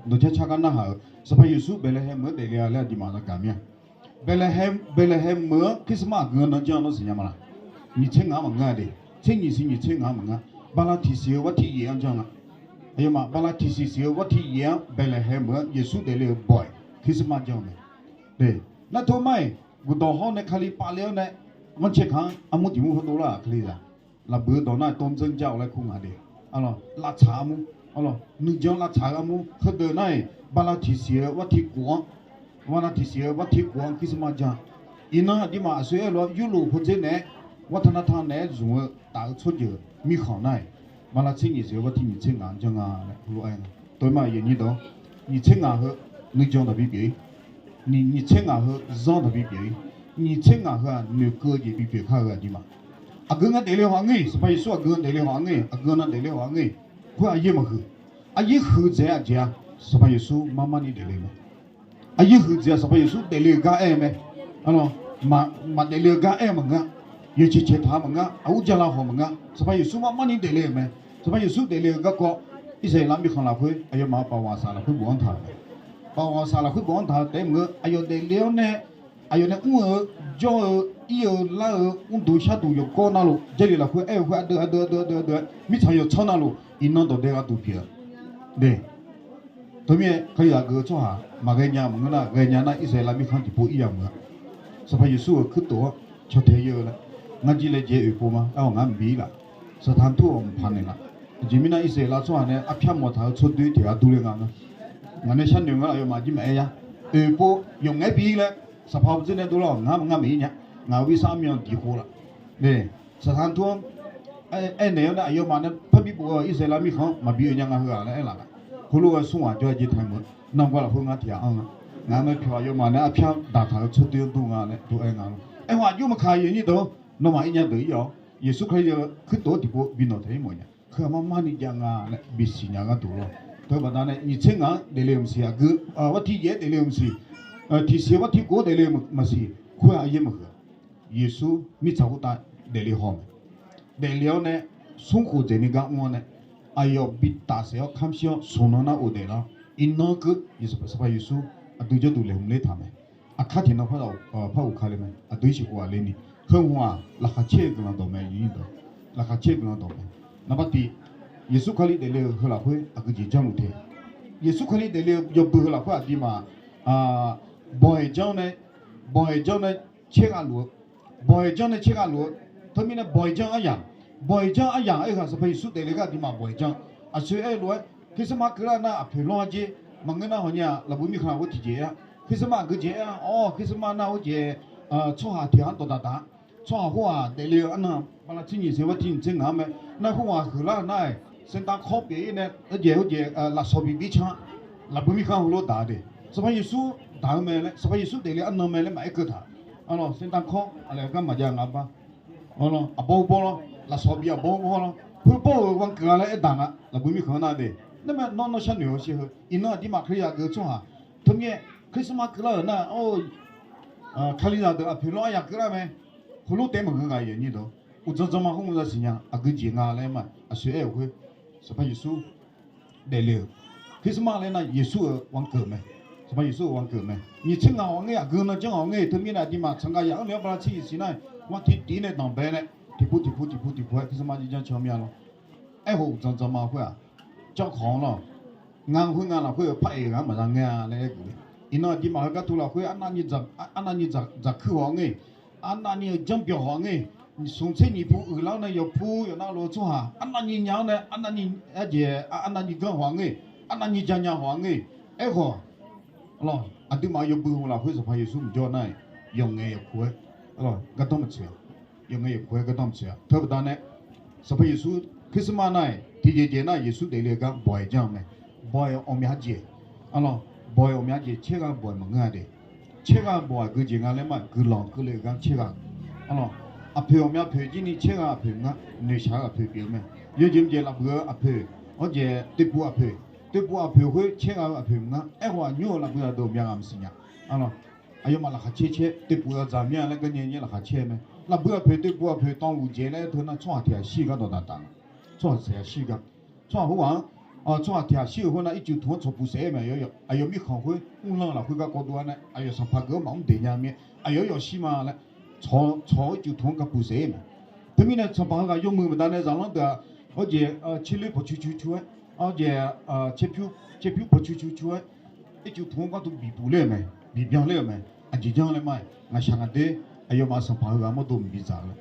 dawqcar car gar narhaq-euq Sanqpaq Yeqsur Baeqlaeqhaeq meuq-anr daefle-a laer aqduimaf zagaq mir-a. Baeqlaeqhaeq meuq-anr Christmas aqgeu nan janr-a nawr siqnya ma laq? Nyiq tser ngaq-anr maqngeur-a de. Tser nyiq siq nyiq tser ngaq-anr maqngeur. Bala tiq siq-eu warti yaef-anr janr-a. Aqyawfmaf bala tiq siq siq-eu warti yaef-anr Baeqlaeqhaeq meuq-anr Yeqsur daefle-euq bawq-iq Christmas janr-eu mae. Nar teumaf-iq guqdawq hawr nae Kali pavle-awr nae Manrcae kaq-anr armur tiq mur hawdov lar-aq Kalizaq. Lafbuiq-eu dawq nar-aq ต้นเรื่องยาก laer kur nga de. Lavtsaq armur, nuijan lavtsaq-eu armur heudeuq nar-aq, bala tiqsiq-eu วันที่สิบ anr, bala tiqsiq-eu วันที่สิบ anr Christmas jan. Iqnan aqduimaf aqsur aer lof-aer ยุโรป hawdzer naeq-aer, วัฒนธรรม naeq-aer zmq-eu taf-eu tsawrjeuq mirkhanq nar-aq, bala tser nyiq siq-eu วันที่ nyiq tser ngaq-anr jan nga laer heulof-aer nga. Tov ma, nyiq tser ngaq heu nuijan taqbi pyeuf-ir, nyiq tser ngaq heu zanr taqbi pyeuf-ir, nyiq tser ngaq heu-aq noeqkeuv-eu jeq bipyeuf kar-eu aqduimaf. Aqgeu nga daefle haw-a ngeur-iq, Sanqpaq Yeqsur aqgeu nga daefle haw-a ngeur-iq, aqgeu nga daefle haw-a ngeur-iq, khoer aqyaer maqhuiq. Aqyaer huiq dzaeq-a jeq-a, Sanqpaq Yeqsur marmar ni daefle mae. Aqyaer huiq dzaeq-a Sanqpaq Yeqsur daefle-eu gar aer-eu mae. Maq daefle-eu gar aer-eu maqngeur-a. Yawqjeq caeq taq-eu maqngeur-a. Aqur jala hawq maqngeur-a. Sanqpaq Yeqsur marmar ni daefle-euq mae. Sanqpaq Yeqsur daefle-eu garkawv, Irsaqleqlav mirkhanq lafkhoer aqyawfmaf-euq baoq ghaqsaq lafkhoer bofanr taq-euq mae. Baoq ghaqsaq lafkhoer bofanr taq-eu taef-aer maqngeur, aqyawf daefle-awr nae, aqyawf nae mr-eu, jawr-eu, ir-eu, lar-eu, mrduq sharduq yawqgawr navluf, Jarlif lafkhoer aer-eu khoer aqdui aqdui aqdui aqdui aqdui-aer mirtsaq yawqtsanr navluf iqnan dawqdae gharduq pyeuf-eu de. Teumirnae Kalizaq geuf-eu tsawrhaq maqghae nya maqngeur nar, ghae nya nar Irsaqleqlav mirkhanq tiqpov ir yamq-eu-a. Sanqpaq Yeqsur-euq kuirtof-anr caw tae-ir-eu laer, ngar jir laejae oeqpov ma, aer-awq ngar mqbi-ir laf. Saqtaq tur-awq mqpaq naeqlaf. Aqjeq mirnae Irsaqleqlav tsawrhaq nae arpyar mawf taq-eu tsawrdoer tiq ghaq durler nga ngeur. Ngaq nae sharnoeq nga, aqyawfmaf jir maqaer ya. Oeqpov yawqngaef bi-ir laer, Sanqpaq-eu bawrdzeur nae dovlar-awq, ngar maqngeur maqir nya. Ngaq-euq virsar armyan diq khov laf. Saqtaq tur-anr aernaeq-awr nae aqyawfmaf nae parbi bof-eu Irsaqleqlav mirkhanq-anr maqbi oe nya nga heu-aq laer aerlaf-a. Heulof-aer smr ghaq jawr-aer jeq taq meuq, nanrgawr lafkhoer ngar tiq ghaq anr nga. Ngaq-euq maeqpyawq aqyawfmaf nae arpyar daqtaq-eu tsawrdoer-anr dur nga laer dov-aer nga lor. Aerkhawf aqjox maqkaq yawnyir deuq-or, nawmaf ir nya deuq ir-awr, Yeqsur Kali-euq kuirtof-anr tiqpov bi nawq taef-ir mawf nya. Heu-aq marmar ni jav nga laer bisiq nya gharduq lor. Teubaqda nae nyiq tser ngaq-anr daefle-eu maqsiq, aqgeu, วันที่ yaef-aer daefle-eu maqsiq, tiqsiq-eu วันที่ khof-anr daefle-eu maqsiq, khoer-aq aqyaer maqhuiq-a. Yeqsur mirtsaq khoertav daefle haw mae. Daefle-awr nae, smr khof dzaeqni gar mr-awr nae, aqyawf bi tafsaef-awr kamr shir-awr smq nan nar ghofdaef lar-awr, iqnan keuv Sanqpaq Yeqsur aqdui jawrduq laeqhmq ler taq mae. Aqkar tiqnan par ghofka le mae, aqdui irshif khof ghaq ler ni. Heu hmq-aq laqkhaq caer-eu guiqlanq dawq mae, laqkhaq caer-eu guiqlanq dawq mae. Naqbar tiq, Yeqsur Kali daefle-eu heu lafkhoer aqgeu jeq janrluf te. Yeqsur Kali daefle-eu yawbui heu lafkhoer aqduimaf bawq-aeq janr nae, bawq-aeq janr nae caergha luf-eu, bawq-aeq janr nae caergha luf-eu, teumirnae bawq-aeq janr aryamq, bawq-aeq janr aryamq aer-eu-aq Sanqpaq Yeqsur daefle gar aqduimaf bawq-aer janr. Aqsoeq aer-eu lof-aer, Christmas keuvlar nar aqpoeq lanr-aer jer, maqngeur nar hawq nya lafbuiq mirkhanq lafkhoer tiqjeq-a. Christmas aqgeu jeq aer-a, awr Christmas nar hawr jeq, tsawrhaq tiq ghaq-anr dawqdaq daq-a. Tsawrhaq khoerghaq daefle-eu arnan bala tser nyiq siq-eu วันที่ nyiq tser ngaq-anr mae. Nar khoerghaq huiqlar-euq nar-aq, Saqtaq kawr pyeuf-ir nae, hawr jeq hawr jeq lafsawq bif bir can, lafbuiq mirkhanq heulof daq-eu de. Sanqpaq Yeqsur daq-eu mae laer, Sanqpaq Yeqsur daefle arnan mae laer maqaer keuv taq. Arlawq, Saqtaq kawr aqlaeq gar maqjav nga bar. Aqbawr bawr lawr, lafsawq bif aqbawr bawr lawr, khoer bawr-euq ghankeuq-a laer aerdaq nga lafbuiq mirkhanq nar de. Nar mae, nawr nawr sharnoeq-awr shir heu. Iqnan aqduimaf Kalizaq geuf-eu tsawrhaq teumirnae Christmas keuvlar-euq nar, Kalizaq deuq aqpoeq lanr aryamq keuvlar mae. Heulof taef maqngeur nga yawnyir dawq. Uqdzan dzanma khoer maqza siqnya, aqgeu jeq nga laer ma aqsoeq aer-euq khoer, Sanqpaq Yeqsur daefle-euq Christmas laer nar Yeqsur-euq ghankeuq mae. Sanqpaq Yeqsur-euq ghankeuq mae. Nyiq tser ngaq hawq ngeur, aqgeu nan janr hawq ngeur, teumirnae aqduimaf tsaq nga yaq-anr le-awr bala tser nyiq siq nar-aq, ghanr tiqtiq nae danqbae nae tiqpu tiqpu tiqpu tiqpu-aer Christmas jir janr can mir-a lawr. Aerkhawf uqdzan dzanma khoer-aq, janr khawq-anr lawr, ngar khoer nga lafkhoer-euq par-aeq ghaq-anr maqza ngaer-a laer aer geuf le. Iqnan aqduimaf heugar tu lafkhoer arnavni dzaqkuir hawq ngeur, arnavni-euq janrbyawq hawq ngeur, smq tser nyiq pu uiqlar-awr nae yawqpu yawqnav lof-eu tsawrhaq arnavni nya-anr nae arnavni, arjeq arnavni ganr hawq ngeur, arnavni janya hawq ngeur. Aerkhawf aqduimaf yawbui lafkhoer Sanqpaq Yeqsur mqjawr nar-aq, yawqngaef yawqpuq-aer gardanr maqtsoeq-a. Yawqngaef yawqpuq-aer gardanr maqtsoeq-a. Teubaqda nae Sanqpaq Yeqsur Christmas nar-aq tiqjeq jeq nar-aq Yeqsur daefle-eu gar bawq-aeq janr-eu mae. Bawq-aeq ghawqmya jeq, arlawq, bawq-aeq ghawqmya jeq caergha bawq-aeq maqngeur-a de. Caergha bawq-aq geujeq nga laer ma, guiqlanq keuvle-eu gar caergha. Arlawq, aqpoeq ghawqmya poeq jir ni caergha aqpoeq maqngeur, noeqshaq-eu aqpoeq pyeuf-eu mae. Yawjeq mqjeq lafbuiq-eu aqpoeq, hawr jeq toeqpuf aqpoeq, toeqpuf aqpoeq khoer caergha-eu aqpoeq maqngeur. Aerkhawf aqnymr-euq lafbuiq aqdawq mya ghaq maqsiq nya. Arlawq, aqyawfmaf laqkhaq caer caer, toeqpuf-eu aqdzaq mir-a laer garnyae nyaer laqkhaq caer mae. Lafbuiq aqpoeq toeqpuf aqpoeq tawv luf dzaeq laer aer teu nar tsawrhaq tiq ghaq shir-eu gar dawqdaq taq nga. Tsawrhaq tiq ghaq shir-eu gar, tsawrhaq khoerghaq-anr, tsawrhaq tiq ghaq shir-euq khoer nar ircuf tuq-anr tsawqpuq saef-aer mae. Aqyawf mirkhanq khoer mrlan lafkhoer garkawv dov-a nae aqyawf sanqpaq geuf-anr maqmr daeq nya mir-aer aqyawf-anr yawf shir ma laer, tsawq-eu ircuf tuq-anr gapuf saef-aer mae. Teumirnae sanqpaq heughaq yawmuiq baqdanae zaqlanr deuq-aq, hawr jeq tserloer pawqcu cu cu-aer, hawr jeq tserpyur pawqcu cu cu-aer, ircuf tuq-anr gharduq biqpuq ler-euq mae, biqbyan ler-euq mae. Aqjeq janr laer ma-aq, ngaqshaq ngaqder aqyawfmaf sanqpaq heughaq mawrdo mqbi dzaq-eu,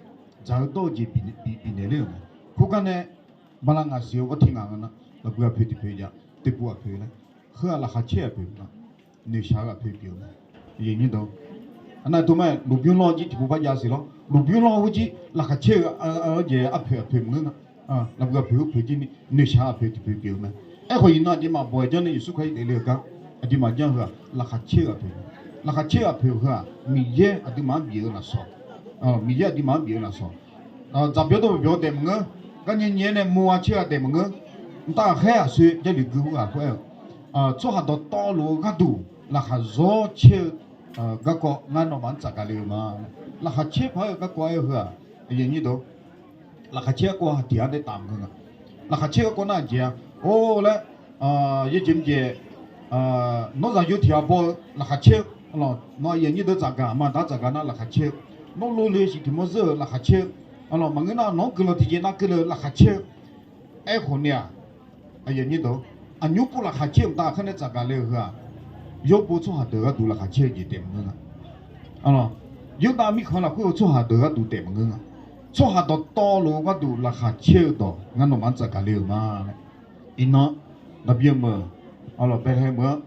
dzaq-eu dawr-eu jeq bifnaeq ler-euq mae. Khoergar nae bala ngaq siq-eu ghawrtir ngaq nga nar, lafbui aqpoeq tiqpoeq jav, teqbuv aqpoeq laer, heu-aq laqkhaq caer-eu aqpoeq nga, noeqshaq-eu aqpoeq pyeuf-eu mae. Aqnav tov mae, lmqbymr lawr jir tiqpov par jav siq lawr, lmqbymr lawr khoerjir laqkhaq caer-eu jeq arpoeq aqpoeq maqngeur nga. Lafbui aqpoeq khoerpoeq jir ni noeqshaq-eu aqpoeq tiqpoeq pyeuf-eu mae. Aerkhawf iqnan aqduimaf bawq-aer janr nae Yeqsur Kali daefle-eu gar, aqduimaf janr heu-aq laqkhaq caer-eu aqpoeq mae. Laqkhaq caer-eu aqpoeq heu-aq Miqyaer aqduimaf-anr bif-eu lafsawq, Miqyaer aqduimaf-anr bif-eu lafsawq, dzaqbyawr dawr byawq daef maqngeur, garnyae nyae-aer nae mawr-a caer-a daef maqngeur. Mqtav ghaqkhaer aqsoe Jarlif gui ur ghaq khoer-aer-eu, tsawrhaq dawqtawvluf-eu gharduq laqkhaq zawr caer-eu garkawv ngar nawmaf-anr tsafgaq le-eu ma. Laqkhaq caer paq-aer-eu garkawv aer-eu heu-aq, laqkhaq caer garkawv haqtiq-a daef taf maqngeur nga. Laqkhaq caer garkawv nar aqjeq-a, or laer, yawjeq mqjeq, nawr zaqyo tiq ghaq baw-eu laqkhaq caer-eu, nawq aqyuif aqnyir deuq tsafgaq, aqma aqda tsafgaq nar laqkhaq caer-eu, nawr lov le siq tiq mawr zeur-euq laqkhaq caer-eu, maqngeur nar nawq-anr guiqlanq tiqjeq nav keuvle-eu laqkhaq caer-eu. Aerkhawf ni-aq, aqnymr pov laqkhaq caer-eu mqtav ghaqkhaer nae tsafgaq le-eu heu-aq, yawrbo tsawrhaq deuq gharduq laqkhaq caer-eu jeq taef maqngeur nga. Yurdav mirkhanq lafkhoer-eu tsawrhaq deuq gharduq taef maqngeur nga. Tsawrhaq dawqtawvluf-eu gharduq laqkhaq caer-eu dawq ngar nawmaf-anr tsafgaq le-euq ma laer. Iqnan, daqbir-eu meuq, Baeqlaeqhaeq meuq-anr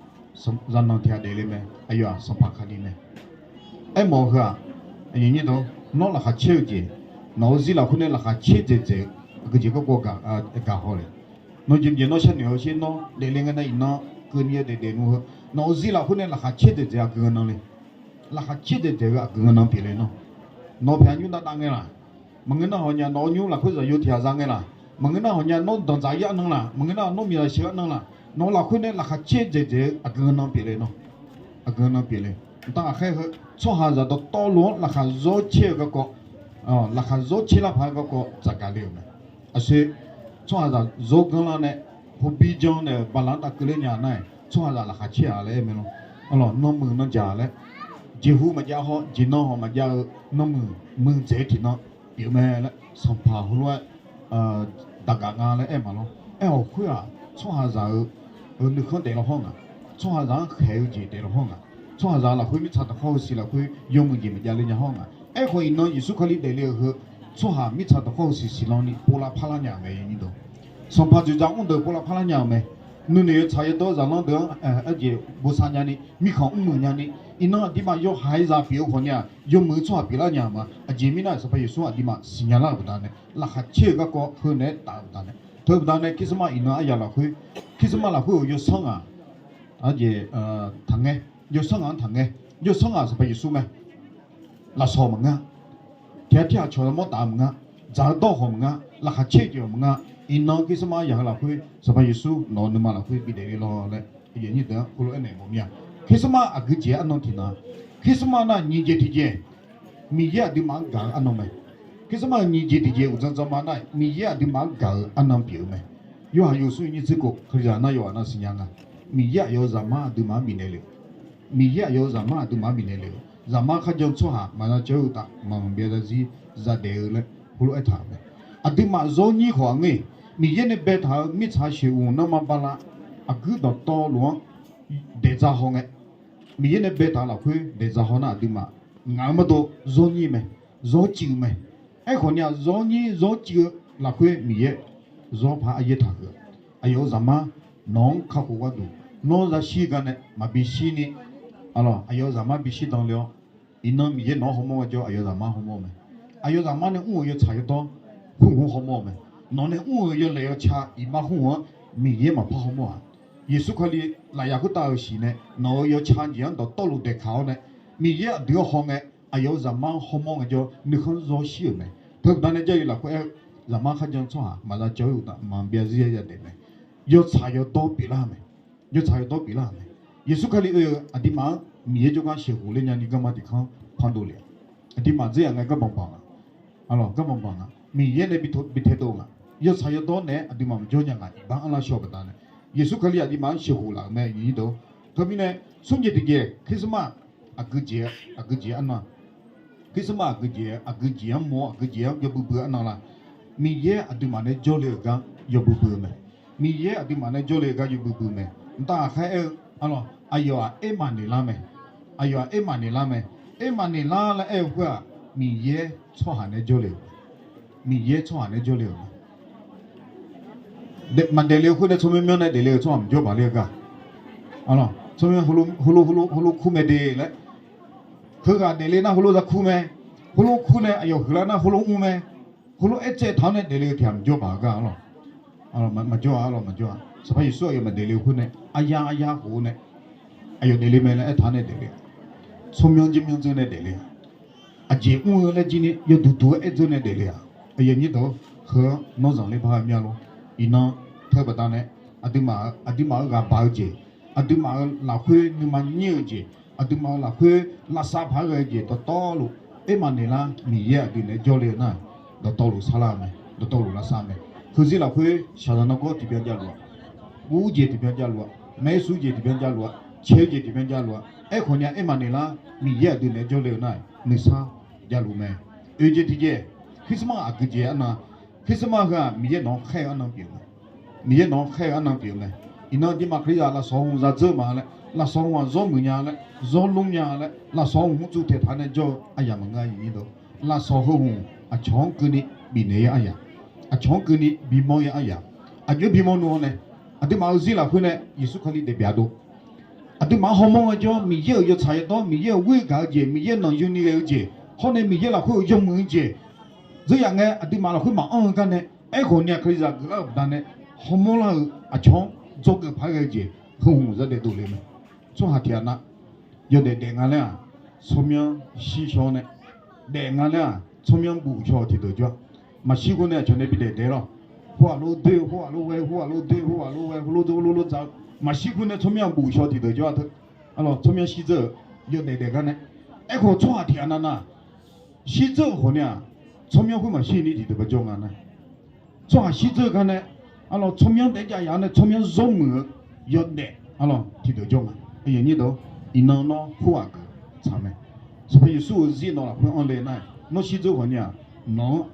zaqnanq tiq ghaq daefle mae, aqyawf-aq Sanqpaq Kali mae. Aermawf-eu heu-aq, nawr laqkhaq caer-eu jeq, nawq-eu zir lafkhoer nae laqkhaq caer dzaeqdzaeq-eu aqgeujeq garkawv gaq haw le. Nawr jeq mqjeq nawr sharnoeq-eu sher nawr daefle ngae nar iqnan keuvni-eu daefdaef nmr heu, nawq-eu zir lafkhoer nae laqkhaq caer dzaeqdzaeq aqgeu nan le. Laqkhaq caer dzaeqdzaeq-eu aqgeu nan pyeufle nawr. Nawq paeq aqnymr dav dav ngae laq? Maqngeur nar hawq nya nawq-eu nymr lafkhoer zaqyo tiq ghaq za ngae laq? Maqngeur nar hawq nya nawr danqdzaq-ir arnan laq? Maqngeur nar nawr miqzaq sheuq arnan laq? Nawq-eu lafkhoer nae laqkhaq caer dzaeqdzaeq-eu aqgeu nan pyeufle nawr. Aqgeu nan pyeufle. Mqtav ghaqkhaer heu, tsawrhaqzaq dawqtawvluf-anr laqkhaq zawr caer-eu garkawv, laqkhaq zawr caer lar paq-aer garkawv tsafgaq le-euq mae. Aqsoe, tsawrhaqzaq zawr ganr lar nae, hawbi jan naeq-euq baqlaq-anr tafkeuv ler nya nar-aq, tsawrhaqzaq laqkhaq caer-a laer aer mae lawr. Arlawq, nanmuiq nanjaq laer, jeqhu maqjav haw, jeqnan hawq maqjav-eu nanmuiq muiqdzaeq-eu tiqnan pyeuf mae laer, sanqpaq heulof-aer daqgaq nga laer aer ma lawr. Aer-awq khoer-aq, tsawrhaqzaq-eu nuikhanr daef lawr hawr ngaq, tsawrhaqzaq-anr khaeq-eu jeq daef lawr hawr ngaq, tsawrhaqzaq lafkhoer mirtsaq dawqkhawr-eu siq lafkhoer yawmuiq jeq maqjav le nya hawr ngaq. Aerkhawf iqnan Yeqsur Kali daefle-euq heu, tsawrhaq mirtsaq dawqkhawr-eu siq siqlanr ni pov lavpar lar nya-euq mae. Sanqpaq dzoeqdzaq mr deuq pov lavpar lar nya-euq mae. Nuinoeq yawtsaq yawdawr zaqlanr deuq-anr arjeq bosav nyani, mirkhanq mrmuiq nyani, iqnan aqduimaf yawhaiq zaq pyeuf-eu khawf ni-aq, yawmuiq-eu tsawrhaq pyeuflar nya-euq ma. Aqjeq mirnae Sanqpaq Yeqsur aqduimaf siqnya lar-euq baqdanae, laqkhaq caer-eu garkawv heu naeq-aer taf-eu baqdanae, teu baqdanae Christmas iqnan aryaq lafkhoer, Christmas lafkhoer-euq yawsanr ngaq, arjeq taqngaer, yawsanr ngaq-anr taqngaer, yawsanr ngaq Sanqpaq Yeqsur mae. Lafsawq maqngeur. Tiqghaq tirghaq cawq yamawr taf-eu maqngeur. Dzaq-eu dawr khawf maqngeur. Laqkhaq caer-eu jeq-awq maqngeur. Iqnan Christmas aryaq heu lafkhoer Sanqpaq Yeqsur nawq-eu nuima lafkhoer bidaef le lawr laer, aqyuif aqnyir deuq-anr khoerlof aernaeq mawf mir-a. Christmas aqgeujeq arnan tiqnan, Christmas nar nyiq jeq tiqjeq, Miqyaer aqduimaf-anr gaq-eu arnan mae. Christmas-euq nyiq jeq tiqjeq uqdzan dzanma nar, Miqyaer aqduimaf-anr gaq-eu arnan pyeuf-eu mae. Yorhaq yawhuiq smr nyiq tser khof, Kalizaq nar yawhaq nar siqnya nga. Miqyaer aqyawf-euq Zaqmar aqduimaf-anr bifnaeq le-euq, Miqyaer aqyawf-euq Zaqmar aqduimaf-anr bifnaeq le-euq, Zaqmar kharjan tsawrhaq maqza cawv-ir uqtaf maqbyav zarzir zadaef-eu laer heulof aertaq-euq mae. Aqduimaf zawr nyir khawf-aq ngeur-iq, Miqyaer nae baetaq-euq mirtsaq sheuqghof nanma bala, aqguir dawqtawvluf-anr daeqdza haw ngae, Miqyaer nae baetaq-eu lafkhoer daeqdza haw nar aqduimaf ngaq-euq mawrdo zawr nyir mae, zawr civ-eu mae. Aerkhawf ni-aq zawr nyir zawr civ-eu lafkhoer Miqyaer zawr paq aryaer taqhuiq-a. Aqyawf-euq Zaqmar nawq-anr kakhof gharduq nawr zashir garnae maqbi shir ni, aqyawf-euq Zaqmar bishir dan le-awr, iqnan Miqyaer nawq-anr hawmawr-aer jawr aqyawf-euq Zaqmar hawmawr-eu mae. Aqyawf Zaqmar nae mr-euq yawtsaq yawdawr khmqhmq hawmawr-eu mae. Nawq nae mr-euq yawlaeq yawca iqbax khmqhmq-anr Miqyaer maqpar hawmawr-aq, Yeqsur Kali lafyaq khoertav-euq siq nae nawq-euq yawca jeq-anr dawqtawvluf daeqkaq-awr nae, Miqyaer aqdui-anr haw ngae, aqyawf-euq Zaqmar-anr hawmawr ngaejawr nuikhanr zawr shir-euq mae. Teu baqdanae Jarlif lafkhoer aer-eu, Zaqmar kharjan tsawrhaq maqza cawv-ir uqtaf maqbyav zarzir zadaef mae. Yawtsaq yawdawr pyeuflar-eu mae. Yawtsaq yawdawr pyeuflar-euq mae. Yeqsur Kali oe-eu aqduimaf-anr Miqyaer jawrgar sheuqghof ler nyani garma tiqkanr pandov le-a. Aqduimaf dzer yaq ngae garbanq banq nga. Aqlawq, garbanq banq nga. Miqyaer nae bi taedov nga. Yawtsaq yawdawr naeq-aer aqduimaf maqjawr nya nga. Iqbax anrlar shaw-eu baqdanae, Yeqsur Kali aqduimaf-anr sheuqghof laf-euq mae. Teumirnae smr jeq tiqjeq Christmas aqgeujeq, aqgeujeq arnan, Christmas aqgeujeq, aqgeujeq-anr mawr-awr aqgeujeq-anr yawbui bui-eu arnan la? Miqyaer aqduimaf nae jawrle-euq gar yawbui bui-eu mae. Miqyaer aqduimaf nae jawrle-eu gar yawbui bui-eu mae. Mqtav ghaqkhaer aer-eu, aqlawq, aqyawf-aq aermaf naeqlar mae. Aqyawf-aq aermaf naeqlar mae. Aermaf naeqlar laer aer-eu khoer-aq, Miqyaer tsawrhaq nae jawrle-euq, Miqyaer tsawrhaq nae jawrle-euq ma. Maqdaefle-eu khoer nae tsawrmyanr myanr nae daefle-eu tsawrhaq maqjawr baq ler-eu gar. Tsawrmyanr heulof heulof kur mae de laer, heughaq daefle nar heulof za kur mae, heulof kur nae aqyawf huiqlar nar heulof mr mae, heulof aertsaev taq-awr nae daefle-eu tiq ghaq maqjawr baq-eu gar lawq. Maqjawr-a lawq, maqjawr-a. Sanqpaq Yeqsur aqyawf maqdaefle-eu khoer nae aryar aryar khof-eu nae aqyawf daefle mae laer aertaq-awr nae daefle-a. Tsawrmyanr jir myanr dzeur nae daefle-a. Aqjeq mr-eu laer jir ni yawduq duq-aer aer dzeur nae daefle-a. Aqyuif aqnyir deuq-or, heu-anr nawr zanqler bar-eu mir-a lor. Iqnan teu baqdanae aqduimaf-euq ghaq baq-eu jeq, aqduimaf-euq lafkhoer nuima nyir-eu jeq, aqduimaf-euq lafkhoer lavsav paq-aer ghae-eu jeq dawqtawvluf, oermaf naeqlar Miqyaer aqdui naeq-aer jawrle-eu nar, dawqtawvluf sarlar-eu mae, dawqtawvluf lavsav mae. Heuzir lafkhoer shaqzanq nargawr tiqbyan javluf-aq, guv-eu jeq tiqbyan javluf-aq, maeq-aer sur jeq tiqbyan javluf-aq, cae-eu jeq tiqbyan javluf-aq, aerkhawf nya oermaf naeqlar Miqyaer aqdui naeq-aer jawrle-eu nar, nuisar javluf mae. Oeq jeq tiqjeq, Christmas aqgeujeq arnan, Christmas heu-aq Miqyaer nawq-anr khaer-eu arnan pyeuf mae. Miqyaer nawq-anr khaer-eu arnan pyeuf mae. Iqnan aqduimaf Kalizaq lafsawq hmq zadzeur ma laer, lafsawq hmq-aq zawr muiq nya laer, zawr lmr nya laer, lafsawq hmq mr tsuv taeqtaq nae jawr-eu aryamq maqngeur-a, aqyuif aqnyir deuq. Lafsawq heu hmq aqcawq-anr keuvni bifnaeq-ir aryamq, aqcawq-anr keuvni bimawr-ir aryamq. Aqjox-aer bimawr nu-awr nae, aqduimaf-euq zir lafkhoer nae Yeqsur Kali daef byaq dov. Aqduimaf-anr hawmawr-eu jawr, Miqyaer-euq yawtsaq yawdawr, Miqyaer-euq ghoer gaq-eu jeq, Miqyaer nanqyuni ghae-eu jeq, hawr nae Miqyaer lafkhoer-euq yawmuiq-eu jeq, dzeur yaf ngae aqduimaf lafkhoer maqanr-eu gar nae, aerkhawf ni-aq Kalizaq geuflar-euq baqdanae hawmawr lar-eu aqcawq-anr dzawgeuf paq-aer ghae-eu jeq heu hmq zadaef dovle mae. Tsawrhaq tiq ghaq nav yawdaef daef nga laer-aq, tsawrmyanr shir shaw-awr nae, daef nga laer-aq tsawrmyanr buf shaw-eu tiqdeuq jawr-a. Maqshir khoer nae aqcawq nae bidaef daef lawq. Khoerghaq lof doer-eu, khoerghaq lof ghae, khoerghaq lof doer, khoerghaq lof ghae, khoerlof dzawr, khoerlof dzawr-eu. Maqshir khoer nae tsawrmyanr buf shaw tiqdeuq jawr-a teu. Arlawq, tsawrmyanr shir dzeur-euq yawdaef daef gar nae. Aerkhawf tsawrhaq tiq ghaq nav nav shir dzeur-euq khawf ni-aq, tsawrmyanr khoer maqshir ni tiqdeuq ba jawr nga nar. Tsawrhaq shir dzeur-eu gar nae, arlawq, tsawrmyanr daef jav yaf-awr nae tsawrmyanr zawr muiq-eu yawdaef, arlawq, tiqdeuq jawr nga. Iqnan nawr khoerghaq geuf tsaq mae. Sanqpaq Yeqsur-euq zir nawq lafkhoer anr le nar, nawr shir dzeur khawf ni-aq, nawq-anr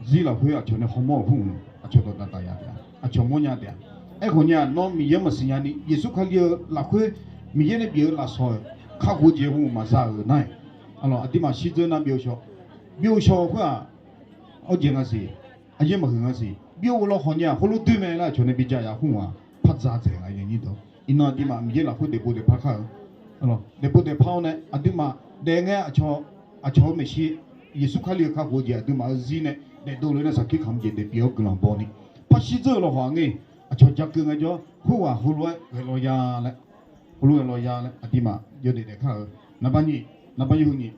zir lafkhoer aqcawq nae hawmawr-euq khoer hmq aqcawq dawqdaq daqyaq taef-a, aqcawq mawrnya taef-a. Aerkhawf ni-aq nawr Miqyaer-anr maqsiq nyani, Yeqsur Kali-eu lafkhoer Miqyaer nae bif-eu lafsawq-euq kakhof-eu jeq hmq maqza-euq nar-aq, arlawq, aqduimaf shir dzeur nar byov shaw, byov shaw khoer-aq, awr jeq nga siq, aqyaer maqhuiq nga siq, byov law khawf ni-aq heulof doer mae laer aqcawq nae bijav yaf khoer hmq-aq par dza dzaeq nga. Iqnan aqduimaf Miqyaer lafkhoer daefpov daefpar kar-eu, daefpov daefpar-awr nae aqduimaf daef ngae aqcawq-eu maeqshi, Yeqsur Kali-euq kakhof-eu jeq aqduimaf-eu zir nae daefdov le nae saqkir kamq jeq daefpyeuf-awr guiqlanq baw ni, par shir dzeur-euq lawkhawf-aq ngae, aqcawq ja keuv ngaejawr khoerghaq heulof-aer ghae law ya laer, heulof-aer ghae law ya laer aqduimaf yawdaef daef kar-eu. Naqbar nyiq, naqbar yawhuiq nyiq,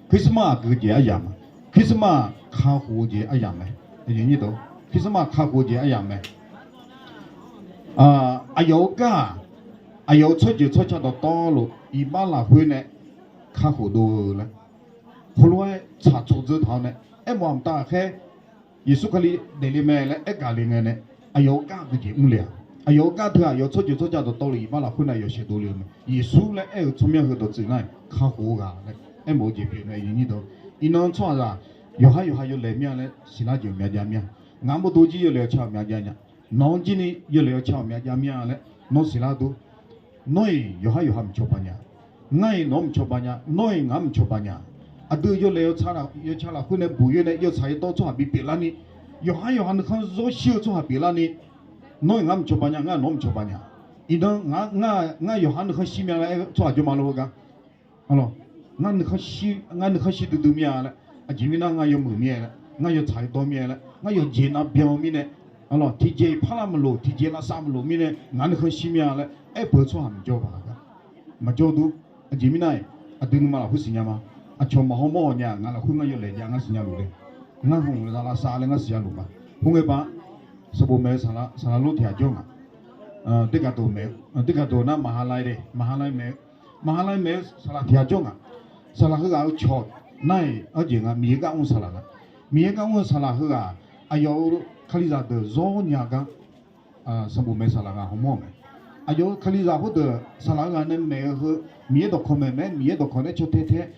Christmas aqgeu jeq aryamq mae. Christmas kakhof-eu jeq aryamq mae. Christmas kakhof-eu jeq aryamq mae. Aqyawf-euq gar-aq, aqyawf-euq tsawrjeuq tsawrca dawqtawvluf iqbax lafkhoer nae kakhof dov-eu laer, heulof-aer tsaqtsov dzeur taq-awr nae, aermawf-aq mqtav ghaqkhaer Yeqsur Kali daefle mae laer aergaq le ngae nae, aqyawf-euq gar aqgeu jeq mr le-aq, aqyawf-euq gar teu aqyawf tsawrjeuq tsawrca dawqtawvluf iqbax lafkhoer nae aqyawf shaeqdov le-eu mae. Yeqsur laer aer-euq tsawrmyanr heu dawqtsuif nar-aq kakhof-eu ghaq laer aermawf-eu jeq pyeuf mae. Iqnan tsawrhaqzaq yawqhar yawqha yawlaeq mir-a laer siqlar jeq ghawqmya jav mir-a. Ngaq-anr bawrdo jir yawlaeq-eu ca ghawqmya jav nya. Nawq-anr jir ni yawlaeq-eu ca ghawqmya jav mir-a laer nawr siqlar dur. Nawr-iq yawqhar yawqha mqcawba nya. Ngar-iq nawq-anr mqcawba nya. Nawr-iq ngaq-anr mqcawba nya. Aqdui yawlaeq yawca lafkhoer nae buq-ir nae yawtsaq yawdawr tsawrhaq bipyeuf larni, yawqhar yawqha nuikhanr zawr shir-eu tsawrhaq pyeuf larni, nawr-iq ngar mqcawba nya, ngar nawq-anr mqcawba nya. Iqnan ngar yawqha nuikhanr shir mya laer aer-eu tsawrhaq jawr ma lor-eu gar. Ngar nuikhanr shir duidui mir-a laer, aqjeq mirnae ngar yawmuiq mir-a laer, ngar yawtsaq yawdawr mir-a laer, ngar yawqjeq nav byan-eu mirnae, tiqjeq-iq parlar maqloq, tiqjeq lavsav maqloq mirnae ngaq nuikhanr shir mir-a laer aerpeuq-eu tsawrhaq maqjawr baq gar. Maqjawr dur. Aqjeq mirnae-iq, aqdui nuima lafkhoer siqnya ma. Aqcawq maqhaw mawr-awq nya, ngaq lafkhoer ngar yawlaeq jav ngar siqnya luf le. Ngar hmq lavsav laer ngar siqnya luf ma. Khoerngae baq, sanqbof maeq-eu saqlaq lor tiq ghaq jawr ngaq. Deqgaqdoq nar maqha lai le, maqha lai maeq-eu, maqha lai maeq-eu saqlaq tiq ghaq jawr ngaq. Saqlaq heughaq-eu cawq nar-iq arjeq nga, Miqyaer gar mr-eu saqlaq nga. Miqyaer gar mr-eu saqlaq heughaq, aqyawf-euq Kalizaq deuq zawr nya gar sanqbof maeq-eu saqlaq ghaq hawmawr-eu mae. Aqyawf-euq Kalizaq khoerdeuq saqlaq-eu ghaq nae maeq-eu heu, Miqyaer dawqkawq maeq mae, Miqyaer dawqkawq nae caw tae tae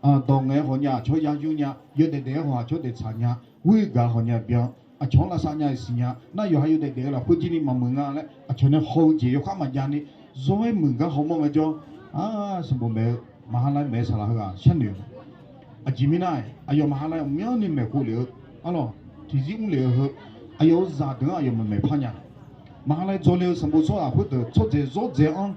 dawq ngaeq-aer hawq nya, aqcawq-anr ya yur nya, yawdaef daef-aer hawq aqcawq daef tsaq nya, ghoer gaq hawq nya byan, aqcawq-anr lavsav nya-iq siqnya nar, yawqha yawdaef daef-eu lafkhoer jir ni maqmuiq nga laer aqcawq nae haw-eu jeq yawkhav maqjav ni, zawr-aer muiq gar hawmawr ngaejawr, sanqbof maeq-eu maqha lai maeq-eu saqlaq heughaq sharnoeq-eu mae. Aqjeq mirnae, aqyawf maqha laer aqmyanni maeqkhof lef-eu, arlawq, tiqzir mr lef-eu heu, aqyawf-euq zaqdeuq-anr aqyawf maqmaeq par nya. Maqha laer dzawle-eu sanqbof tsawrhaq khoerdeuq tsawrdzaeq zawrdzaeq-anr,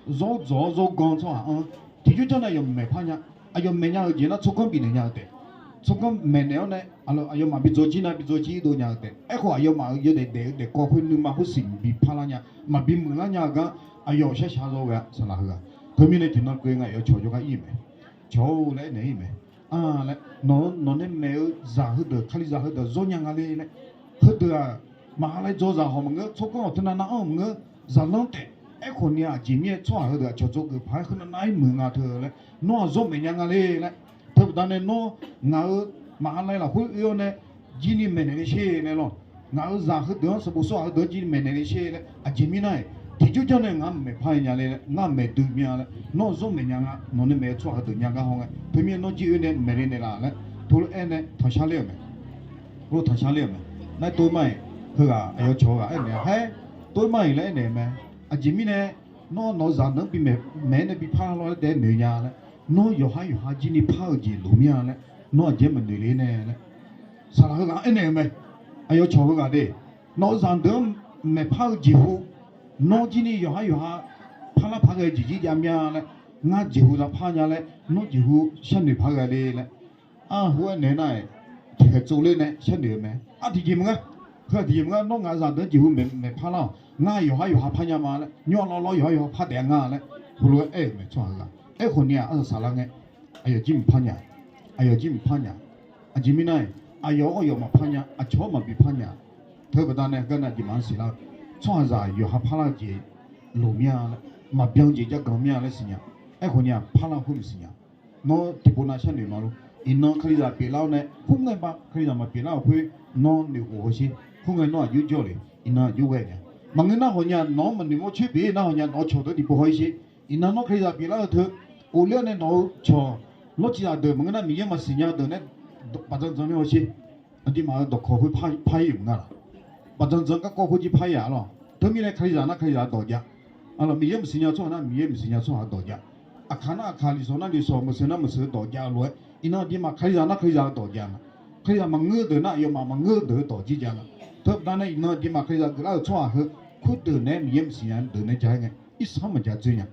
zawr dzawq-awr zawrgan tsawrhaq-anr, tiqjawr janr nae aqyawf maqmaeq par nya. Aqyawf maeq nya-euq jeq nar tsawrganr bifnaeq nya-eu taef. Tsawrganr maeqnaeq-awr nae, aqyawfmaf bi dzawjir nar bi dzawjir dov nya-eu taef. Aerkhawf aqyawfmaf-euq yawdaef daef-eu daefkawv khoer nuima khoersiq maqbi parlar nya, maqbi muiqlar nya-eu gar, aqyawf sharshaq zawr ghae-a saqlaq heughaq. Teumirnae tiqnan keuv ngae aqyawf cawq jawrgar ir-euq mae. Cawq-or laer aernaeq ir-euq mae. A laer, nawq-eu nawqnae maeq-eu zaq heudeuq, Kalizaq heudeuq zawr nya nga le laer. Heudeuq-aq, maqha laer dzawzaq hawq maqngeur, tsawrganr hawq teunav nav-anr maqngeur, zaqlanr taef. Aerkhawf ni aqjeq mirnae tsawrhaq heudeuq aqcawq dzawgeuf paq-aer heunav nav-aer muiq nga teu laer, nawr-aq zawr maeq nya nga le laer. Teubaqda nae nawr ngaq-euq maqha laer lafkhoer oe-awr nae, jirni maeqnaeq le sher laer lawr. Ngaq-euq zaq heudeuq-anr sanqbof tsawrhaq heudeuq-anr jirni maeqnaeq le sher laer, aqjeq mirnae, tiqjawr janr nae ngar maqmaeq par nya le laer, ngar maeq dui mir-a laer, nawr-aq zawr maeq nya nga, nawqnae maeq-eu tsawrhaq heudeuq nya gar haw ngae, teumirnae nawr jir oe nae maeqle naeqlaf laer, tov lof-aer nae tanqshar ler-euq mae. Lof tanqshar ler-euq mae. Nar tov mar-iq, heughaq aqyawf cawq-eu ghaq aernaeq-a, haer, tov mar-iq laer aernaeq-eu mae. Aqjeq mirnae, nawr nawq-eu zaqdeuq-anr bi maeq, maeq-aer nae bi parlar lawr laer taef-aer noeq nya laer, nawr yawqhar yawqha jirni par-eu jeq loq mir-a laer, nawr aqjeq maqnoeq le nae laer, saqlaq heughaq aernaeq-eu mae. Aqyawf cawq heughaq de, nawq-eu zaqdeuq-anr maeqpar-eu jeqhu, nawr jirni yawqhar yawqha parlar paq ghae jeq jir jav mir-a laer, ngar jeqhu za par nya laer, nawr jeqhu sharnoeq paq ghae le laer, arhu aernaeq nar-iq, tiqkhaeq tsovler nae sharnoeq-eu mae. Aq tiqjeq maqngeur, heu-aq tiqjeq maqngeur, nawr ngaq-eu zaqdeuq-anr jeqhu maeq, maeqpar lar-awq, ngar yawqhar yawqha par nya ma laer, nymr lawrlawr yawqhar yawqha par daef-a nga laer, heulof-aer aer-euq mae tsawrhaq heughaq. Aerkhawf ni-aq arsaq saqlar ngae, aqyawf jir maqpar nya, aqyawf jir maqpar nya. Aqjeq mirnae, aqyawf-anr aqyawf maqpar nya, aqcawq-anr maqbi par nya. Teubaqda nae heugar nae aqjeq maqanr siqlar-eu, tsawrhaqzaq yawqha parlar-eu jeq loq mir-a laer, maqbyan jeq jav ganq mir-a laer siqnya. Aerkhawf ni-aq parlar khoer maqsiq nya. Nawr tiqpov nav sharnoeq ma lor. Iqnan Kalizaq pyeuflar-awr nae khoerngae ba Kalizaq maqpyeuflar-euq khoer, nawr noeqkhof haw sher. Khoerngae nawr aqjox jawr le, iqnan aqjox ghae nya. Maqngeur nar haw nya, nawq-anr maqnoeq mawr coer pyeuf nar haw nya, nawq-eu cawq deuq tiqpov haw-ir sher. Iqnan nawr Kalizaq pyeuflar-eu teu, of ler-awr nae nawq-eu cawq lawr ciqzaq deuq maqngeur nar Miqyaer maqsiq nya deuq nae baqdzan dzan mir haw sher. Aqduimaf-euq dawqkawq khoer par, par-ir-euq maqnga laq. Baqdzan dzan garkawv khoer jir par-ir-aq lawr. Teumirnae Kalizaq nar Kalizaq dawq jav. Arlawq, Miqyaer maqsiq nya tsawrhaq nar Miqyaer maqsiq nya tsawrhaq dawq jav. Aqkaq nar aqkaq, liqsawq nar liqsawq, maqseuq nar maqseuq dawq jav-eu lof-aer, iqnan aqduimaf Kalizaq nar Kalizaq-eu dawq jav nga. Kalizaq maqngeur-eu deuq nar aqyawfmaf maqngeur-eu deuq-eu dawq jir jav nga. Teubaqda nae iqnan aqduimaf Kalizaq geuflar-euq tsawrhaq heu, khoerdeuq naeq-aer Miqyaer maqsiq nya deuq nae ja-aer ngae, irsar maqja dzoer nya.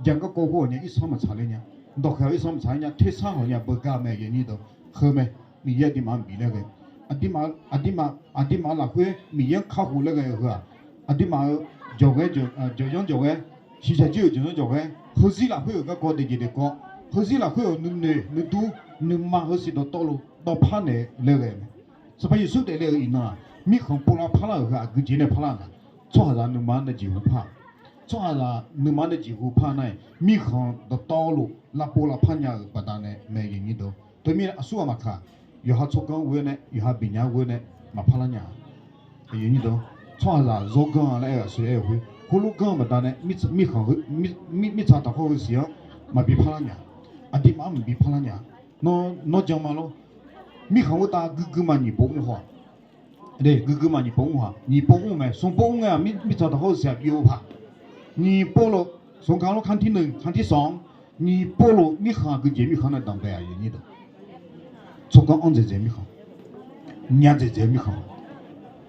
Jan garkawv khoer-awq nya irsar maqtsaq ler nya. Dawqkhaeq-awq irsar maqtsaq ler nya, tersar hawq nya beugar mae yawnyir deuq. Heu mae, Miqyaer aqduimaf-anr bif laer ghae, aqduimaf, aqduimaf, aqduimaf lafkhoer Miqyaer-anr kakhof laer ghae-eu heu-aq, aqduimaf-euq jawqghaer, jawqyanr jawqghaer, shiqshaq jir-euq jawqyanr jawqghaer, heuzir lafkhoer-euq garkawv daeqjeq daeqkawv, heuzir lafkhoer-euq nuinoeq nuidur, nuima heusiq dawqtawvluf dawvpar naeq laer ghae mae. Sanqpaq Yeqsur daefle-euq iqnan-aq, mirkhanq povlar parlar-euq heu aqgeujeq nae parlar nga. Tsawrhaqzaq nuima-anr nae jeqhu par-aq, tsawrhaqzaq nuima-anr nae jeqhu par nar-iq, mirkhanq dawqtawvluf lavpov lavpar nya-euq baqdanae mae yawnyir deuq. Teumirnae aqsurghaq maqkaq, yawqha tsawrganr ghoer nae, yawqha beqnya ghoer nae maqpar lar nya-a. Tsawrhaqzaq zawr ganr-a laer aer-eu aqsur aer-eu khoer, heulof ganr-eu baqdanae mirkhanq, mirtsaq taqkhawr heusiq-anr maqbi par lar nya-a. Aqduimaf-anr maqbi par lar nya-a. Nawr, nawr jan ma lor. Mirkhanq khoertav guiqguima nyiq pov mr haw-aq. Guiqguima nyiq pov mr haw-aq. Nyiq pov mr mae. Smq pov mr ngae-aq, mirtsaq taqkhawr heusiq-aq bi-eu paq. Nyiq pov lof, smq ka lor ครั้งที่หนึ่ง ครั้งที่สอง nyiq pov lof mirkhanq aqgeujeq mirkhanq nae danqbae-aq yawnyir deuq. Tsawrganr anr dzaeqdzaeq mirkhanq, nya dzaeqdzaeq mirkhanq.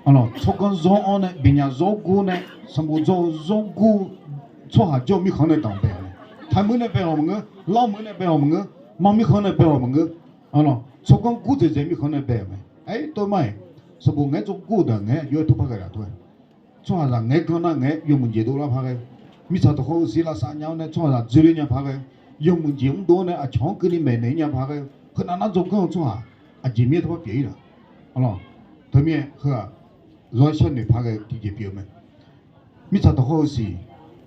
Arlawq, tsawrganr zawr-awr nae, beqnya zawr gur nae, sanqbof dzawr-eu zawr gur, tsawrhaq jawr-eu mirkhanq nae danqbae-awq mae. Taqmur nae bae-awq maqngeur, lawrmur nae bae-awq maqngeur, mar mirkhanq nae bae-awq maqngeur. Arlawq, tsawrganr gur dzaeqdzaeq mirkhanq nae bae-euq mae. Aer, tov mar-iq, sanqbof ngaeq-aer tsawrganr gur-eu deuq ngaeq-aer jov-aer tov par ghae laf tov-aer, tsawrhaqzaq ngaeq-aer ganr nar ngaeq-aer yawmuiq jeq dovlar par ghae, mirtsaq taqkhawr heusiq lavsav nya-awr nae tsawrhaqzaq dzoerler nya par ghae, yawmuiq jeq mrdov-awr nae aqcawq-anr keuvni maeqnaeq-ir nya par ghae, heunav nar dzawrganr-eu tsawrhaq aqjeq mir-aer tov par pyeuf-ir laf. Arlawq, teumirnae heu-aq, zawr-aer sharnoeq par ghae tiqjeq pyeuf-eu mae. Mirtsaq taqkhawr heusiq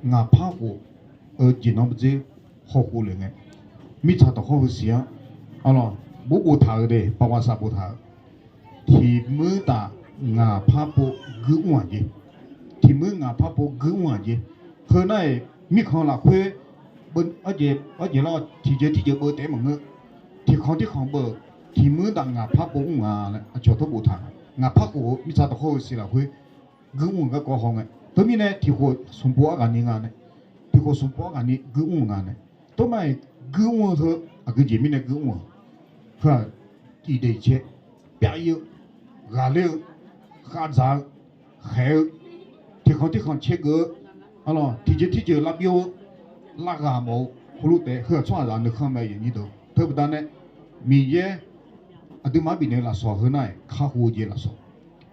ngaq par khof-eu jeq nan bdzer hawkhof le ngae, mirtsaq taqkhawr heusiq-anr, arlawq, bof boftaq-eu de, paqwaqsaq boftaq-eu, tiq muir taf ngaq par pov guir mr-aq jeq. Tiq muir ngaq par pov guir mr-aq jeq. Heu nar-iq, mirkhanq lafkhoer, arjeq lar tiqjeq tiqjeq beuv taef-aer maqngeur. Tiqkhanq tirkhanq beuv-euq, tiq muir taf ngaq par pov mr nga laer aqcawq tawr boftaq. Ngaq par khof-eu mirtsaq taqkhawr heusiq lafkhoer guir mr-euq garkawv haw ngae, teumirnae tiq khof smq pov arghaq ni nga nae, tiq khof smq pov arghaq ni guir mr-eu nga nae, tov mar-iq, guir mr-eu heu aqgeujeq mirnae guir mr-euq Heu-aq, iqdaeq iqcaer pyav-ir-eu, ghaqler-eu, khavdzaq-eu, khaeq-eu, tiqkhanq tirkhanq caergeuf-eu, arlawq, tiqjeq tirjeq lavbyov-eu, lavghaq mawf-eu khoerlof taef-aer heu-aq tsawrhaqzaq nuikhanr mae, aqyuif aqnyir deuq. Teubaqda nae Miqyaer aqduimaf-anr bifnaeq-eu lafsawq heu nar-aq, kakhof-eu jeq lafsawq,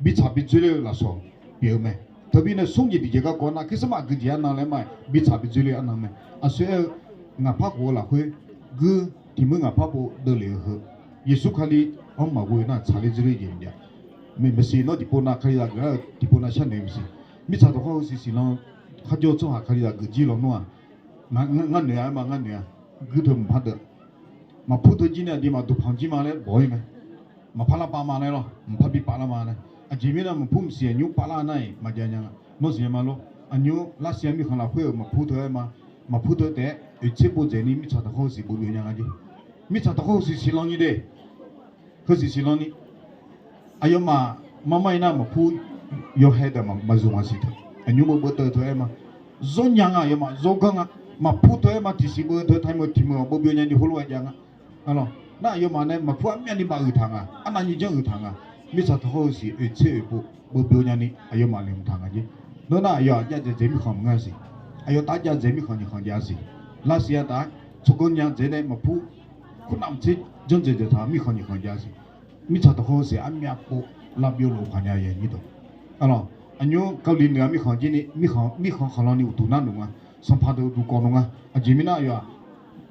bi tsaq bi dzoerler-eu lafsawq pyeuf-eu mae. Teumirnae smr jeq tiqjeq garkawv nar, Christmas aqgeujeq arnan laer ma-aq, bi tsaq bi dzoerler-eu arnan mae. Aqsur aer-eu, ngaqpar khof-eu lafkhoer guir tiq muir ngaqpar pov deuvlef-eu heu, Yeqsur Kali-anr maqghoe nar-aq, tsaqler dzoerler jeq maqjav. Maqsiq nawr tiqpov nav Kalizaq geuf-aer-eu tiqpov nav sharnoeq maqsiq. Mirtsaq dawqkhawr heusiq siqlan kharjawr-eu tsawrhaq Kalizaq geuf jir lawnmr-aq, ngar noeq-a aer ma, ngar noeq-a. Guir teu mqpar deuq, maqpur teu jir nae aqduimaf duqpanq jir ma laer bawq-ir mae. Maqpar lar pav ma laer lawr, mqpar bi pav lar ma laer. Aqjeq mirnae maqpur mqsiq aqnymr pav lar nar-iq maqjav nya nga. Nawr siqnya ma lor. Aqnymr Larsiya mirkhanq lafkhoer-euq maqpur teu-aer ma. Maqpur teu taef-aer oeqtser bov dzaeq ni mirtsaq dawqkhawr heusiq bov byov nya nga jer. Mirtsaq dawqkhawr heusiq siqlan ni de. Heusiq siqlan ni, aqyawfmaf marmar-ir nar maqpur yawhae deuq maqzmq maqsiq teu, aqnymr beuv beuv teu teu-aer ma. Zawr nya nga, aqyawfmaf zawr ganr nga. Maqpur teu-aer ma tiqsiq beuv teu taemeuq tiq meuq-awq bov byov nya ni heulof-aer jav nga. Arlawq, nar aqyawfmaf nae maqpur armyavni bav uiq taq nga, arnavni janr uiq taq nga. Mirtsaq dawqkhawr heusiq oeqtser oeqpov bov byov nya ni aqyawfmaf laeqhmq taq nga jer. Nawr nar aqyawf-aq jav dzaeq dzaeq mirkhanq maqngeur-a siq. Aqyawf taf jav dzaeq mirkhanq nyiq khanq jav-a siq. Larsiya taf-aer tsawrganr nya dzaeq nae maqpur khoernav mqtser janr dzaeq dzaeq taq mirkhanq nyiq khanq jav-a siq. Mirtsaq dawqkhawr heusiq armyav pov lavbyov lof-eu khawf nya yaeq nyir deuq. Arlawq, aqnymr Kali noeq-a mirkhanq jir ni, mirkhanq mirkhanq khaqlan ni uqduq nar noeq nga. Sanqpaq deuq uqduq kawv noeq nga. Aqjeq mirnae aqyawf-aq,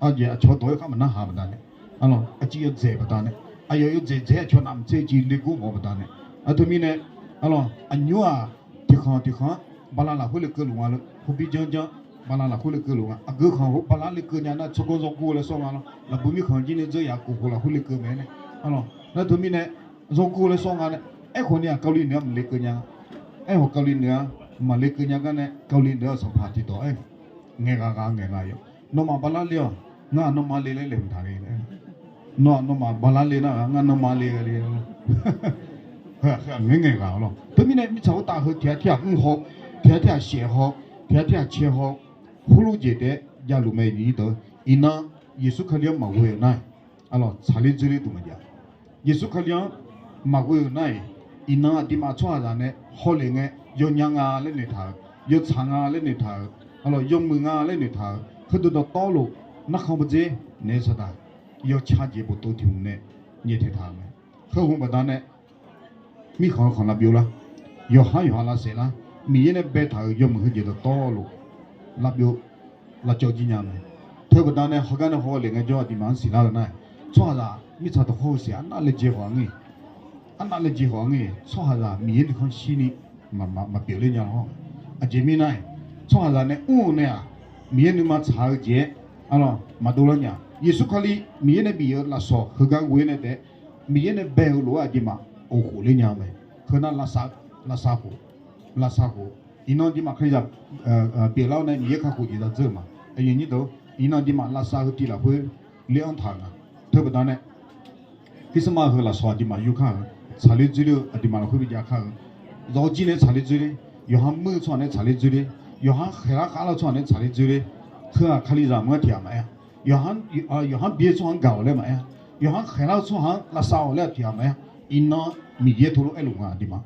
aqjeq aqcawq dawq-aer khar maqnarhaq baqdanae, arlawq, aqciv yawdzaeq baqdanae, aqyawf yawdzaeq dzaeq-aer aqcawq navmaqtser civ ler gur mawf baqdanae. Aqteu mirnae, arlawq, aqnymr-aq, tiqkhanq tiqkhanq-anr bala lafkhoer lekeuv luf nga lor. Khoer bi janr janr bala lafkhoer lekeuv luf nga. Aqgeu khanq khoer bala lekeuv nya nar tsawrganr zawr gur-eu laer sawr nga lawr. Lafbu mirkhanq jir ni dzeur yaf khof khof lafkhoer lekeuv mae nae, arlawq, nar teu mirnae zawr gur-eu laer sawr nga nae. Aerkhawf ni-aq Kali noeq-a maqlekeuv nya. Aerkhawf Kali noeq-a maqlekeuv nya gar nae Kali noeq-a sanqpaq tiqdawq-aer ngaeqghaq ghaq ngaeqghaq yawf. Nawmaf bala le-awq, ngar nawmaf le laer laeqhmq taq le laer. Nawr nawmaf bala le nar-aq ngar nawmaf le ghae le-awq. Heu-aq ngaeq ngaeq ghaq-awq lawr. Teumirnae mirtsaq khoertav heu tiq ghaq tir ghaq mr haw, tiq ghaq tir ghaq shaef haw, tiq ghaq tir ghaq cae haw, khoerlof jeq taef-aer javluf mae nyir deuq. Iqnan Yeqsur Kali-anr maqghoe-euq nar-aq, arlawq, tsaqler dzoerler duq maqjav. Yeqsur Kali-anr maqghoe-euq nar-iq, iqnan aqduimaf tsawrhaqzaq nae hawlef ngae yawnya nga laer noeqtaq-euq, yawtsaq nga laer noeqtaq-euq, arlawq, yawmuiq nga laer noeqtaq-euq heudeuq dawqtawvluf narkhan bawdzer naeq-eu saqdaq yawtsaq jeq boftov tiq hmq nae nyaeftaeq taq-euq mae. Heu hmq baqdanae mirkhanq-eu khanq lavbyov lar. Yawqhar yawqha lavsaef lar. Miqyaer nae baetaq-euq yawmuiq heujeq dawqtawvluf lavbyov lavcawv jir nya mae. Teubaqdanae heugar nae hawlef ngaejawr aqduimaf-anr siqlar-eu nar-aq, tsawrhaqzaq mirtsaq dawqkhawr heusiq arnav laejae khawf-a ngeur-iq, arnav laejae khawf-a ngeur-iq, tsawrhaqzaq Miqyaer nuikhanr shir ni maqpyeuf ler nya lawr. Aqjeq mirnae-aq, tsawrhaqzaq nae mr-eu nae-aq, Miqyaer nuima tsaq-eu jeq-aer, arlawq, maqdov lar nya. Yeqsur Kali Miqyaer nae bif-eu lafsawq heugar ghoe-aer nae taef-aer, Miqyaer nae bae-eu lof-aer aqduimaf of khof ler nya-eu mae. Heu nar lavsav, lavsav khof, lavsav khof. Iqnan aqduimaf Kalizaq pyeuflar-awr nae Miqyaer kakhof jeq zadzeur-eu ma. Aqyuif aqnyir deuq, iqnan aqduimaf lavsav heu tiv lafkhoer ler-anr taq-euq nga. Teubaqdanae Christmas heu lafsawq aqduimaf yur kar-euq, tsaqler dzoerler-eu aqduimaf lafkhoer bijav kar-eu, zawq jir nae tsaqler dzoerler, yawqha muir-eu tsawrhaq nae tsaqler dzoerler, yawqha khaeqlar khavlar-eu tsawrhaq nae tsaqler dzoerler. Heu-aq Kalizaq meuq-anr tiq ghaq maqaer-a. Yawqha byaer tsawrhaq-anr gaq-awq laer maqaer-a. Yawqha khaeqlar-eu tsawrhaq-anr lavsav-awq laer tiq ghaq maqaer-a. Iqnan Miqyaer tov lof aerluf nga aqduimaf.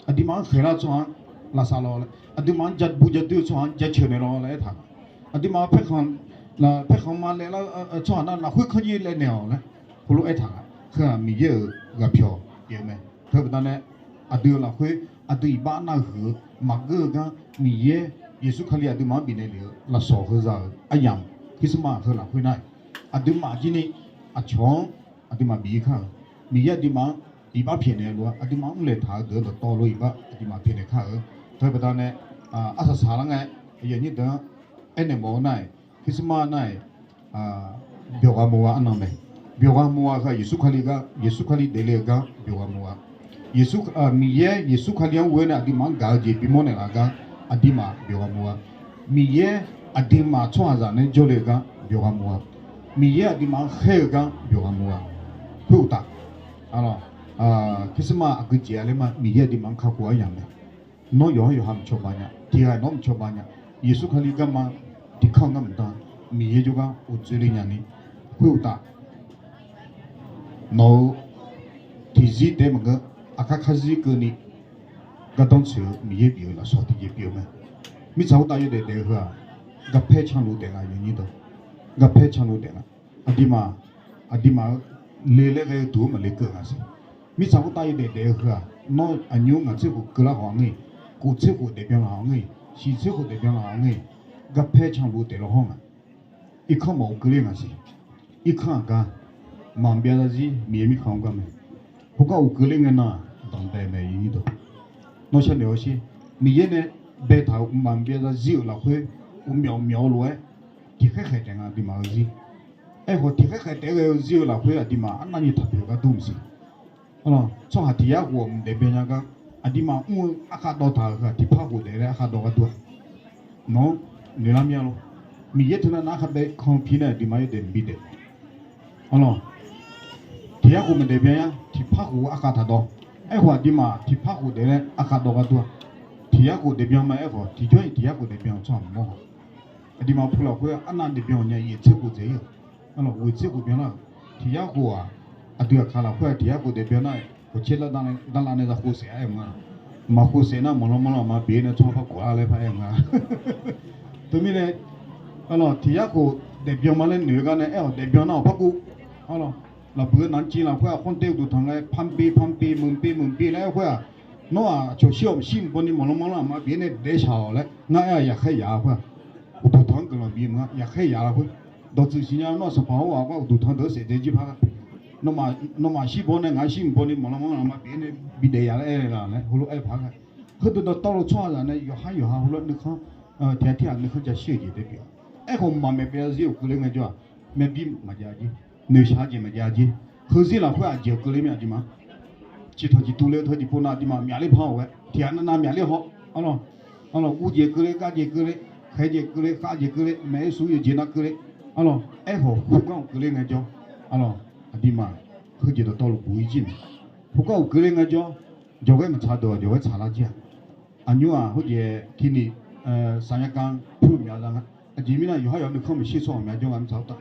Aqduimaf-anr khaeqlar-eu tsawrhaq-anr lavsav lawr laer, aqduimaf-anr jabu jadoer-eu tsawrhaq-anr jaceuq naeq lawr laer aertaq-a. Aqduimaf-anr paerkhanq, paerkhanq ma laelar-eu tsawrhaq nar lafkhoer kanr jir laev naeq-awq laer heulof aertaq-a. Heu-aq Miqyaer-euq ghaqpyawq pyeuf-eu mae. Teubaqdanae aqdui-euq lafkhoer aqdui iqbax nar huiq-eu maqgeur-eu gar Miqyaer Yeqsur Kali aqduimaf-anr bifnaeq lef-eu lafsawq heuzaq-euq aryamq Christmas heu lafkhoer nar-aq, aqduimaf jir ni aqcawq-anr aqduimaf bif-ir kar-euq, Miqyaer aqduimaf-anr iqbax pyaeqnaeq lof-aer aqduimaf mrlaeq taq-eu deuq-anr dawqtawvluf iqbax aqduimaf pyaeqnaeq kar-euq. Teubaqdanae arsaq saqlar ngae, aqyuif aqnyir deuq-anr aernaeq mawf-eu nar-aq, Christmas nar-aq, byawq ghaq mawq-a arnan mae. Byawq ghaq mawq-a heu-aq Yeqsur Kali gar, Yeqsur Kali daefle-eu gar byawq ghaq mawq-a. Yeqsur, Miqyaer Yeqsur Kali-anr ghoe-aer nae aqduimaf-anr gaq-eu jeq bimawr naeqlaf-eu gar aqduimaf byawq ghaq mawq-a. Miqyaer aqduimaf tsawrhaqzaq nae jawrle-eu gar byawq ghaq mawq-a. Miqyaer aqduimaf-anr khaer-eu gar byawq ghaq mawq-a. Khoeruqtaf, Christmas aqgeujeq-a laer ma, Miqyaer aqduimaf-anr kakhof aryamq mae. Nawr yawqhar yawqha mqcawba nya, tiq ghaq nawr mqcawba nya. Yeqsur Kali garma tiqkanr ngar mqdan, Miqyaer jawrgar uqdzoerle nyani. Khoeruqtaf, Nawq-eu tiqzir taef-aer maqngeur, aqkar karzir keuvni gardanr tsoeq-eu Miqyaer bif-euq lafsawq tiqjeq pyeuf-eu mae. Mirtsaq khoertav yawdaef daef-eu heu-aq, garpaer canluf daef nga yawnyir deuq. Garpaer canluf daef nga. Aqduimaf, aqduimaf-eu le laer ghae-eu duq-anr maqle keuv nga siq. Mirtsaq khoertav yawdaef daef-eu heu-aq, nawr aqnymr ngaq tser khof keuvlar hawq-a ngeur-iq, kof tser khof daefbyan laf hawq-a ngeur-iq, shiq tser khof daefbyan laf hawq-a ngeur-iq, garpaer canluf daef law hawr nga. Irkanr mawf-eu keuvler nga siq. Irkanr aqgar, maqbyav zarzir Miqyaer mirkhanq-anr gar mae. Khoergar uqkeuvler ngae nar, danqbae mae yawnyir deuq. Nawr sharnoeq-awr sher. Miqyaer nae baetaq-euq maqbyav zarzir-euq lafkhoer, uqmyawf myawf-eu lof-aer, tiqkhaer khaeq taef nga aqduimaf-eu zir. Aerkhawf tiqkhaer khaeq taef-aer ghae-eu zir-eu lafkhoer aqduimaf arnavni taqpyeuf gar dur maqsiq. Tsawrhaq tiq yar khof-aq mqdaef byan nya gar, aqduimaf mr-eu arkhav dawv taq-euq heu-aq tiqpar khof daef laer arkhav dawv gar dur-a. Nawq-anr noeqlar mir-a lor. Miqyaer teunav nav arkhav bae kan-eu pi nae aqduimaf yawdaef mqbi daef. Arlawq, tiq yar khof maqdaef byan yar, tiqpar khof arkhav taq dawv. Aerkhawf aqduimaf tiqpar khof daef laer arkhav dawv gar dur-a. Tiq yar khof daef byan ma aerkhawf tiqjawr-iq tiq yar khof daef byan-eu tsawrhaq maqmawr haw. Aqduimaf pu lafkhoer arnav daef byan nya yaeq tser khof dzaeq-ir-euq. Arlawq, ghoeq tser khof byan lar-euq. Tiq yar khof-aq, aqdui aqkaq lafkhoer-aq tiq yar khof daef byan nar-aer, khof caer lar darlar nae za khov saef-a aer mq nga. Maqkhov saef nar maqlanr manrlanr aqma bif-ir nae tsawrhaq par khof-a laer par aer mq nga. Teumirnae, arlawq, tiq yar khof daef byan ma laer noeq-eu gar nae aer-awq daef byan nar-awq par guv. Arlawq, lafbuiq-eu navciv lafkhoer-aq khawr dae uqduq tanq ngae par mqbi par mqbi meuq mqbi meuq mqbi laer aer khoer-aq, nawr-aq cawqshir-awq maqshir mqbaw ni maqlanr manrlanr aqma bif-ir nae daef shaq-awq laer ngar aer-a yaqkhaer yaq-a khoer-aq. Uqduq tanq-anr guiqlanq bif mq nga yaqkhaer yaq-a khoer. Dawqtsuif siqnya nawr-aq sanqpaq hawr ghaq gar uqduq tanq deuq saef dzae jir par-a. Nawmaf shir baw nae ngaq shir mqbaw ni maqlanr manrlanr aqma bif-ir nae bi daef ya laer aer-a laer heulof-aer par-a. Heudeuq dawqtawvluf tsawrhaqzaq nae yawqhar yawqha heulof-aer nuikhanr, tiq ghaq tirghaq nuikhanr jashir-euq jeq daef pyeuf-a. Aerkhawf maqmaeq bae zarzir uqkeuvler ngaejawr-aq, maqbi maqjav jer, noeqshaq-eu jeq maqjav jer, heuzir lafkhoer aqjeq-euq keuvler mir aqduimaf. Ciqtanq ciqtuv le-eu teu tiqpov nav aqduimaf myaqler par-awq ghae tiq ghaq navnav myaqler haw. Arlawq, arlawq, guv jeq keuvle, gav jeq keuvle, khaeq jeq keuvle, khav jeq keuvle, maeq-aer suf-eu yawqjeq nav keuvle. Arlawq, aerkhawf khoergar uqkeuvler ngaejawr, arlawq, aqduimaf heujeq dawqtawvluf buq-ir jir mae. Khoergar uqkeuvler ngaejawr, jawqghaer maqtsaq deuq-aq jawqghaer tsaqlar jir-aq. Aqnymr-aq khoerjeq tini, saqnya kav pyur myaq za nga. Aqjeq mirnae yawqhar yawq nuikhanr maqshir tsawrhaq myaq jawr nga mirtsaq khoertav.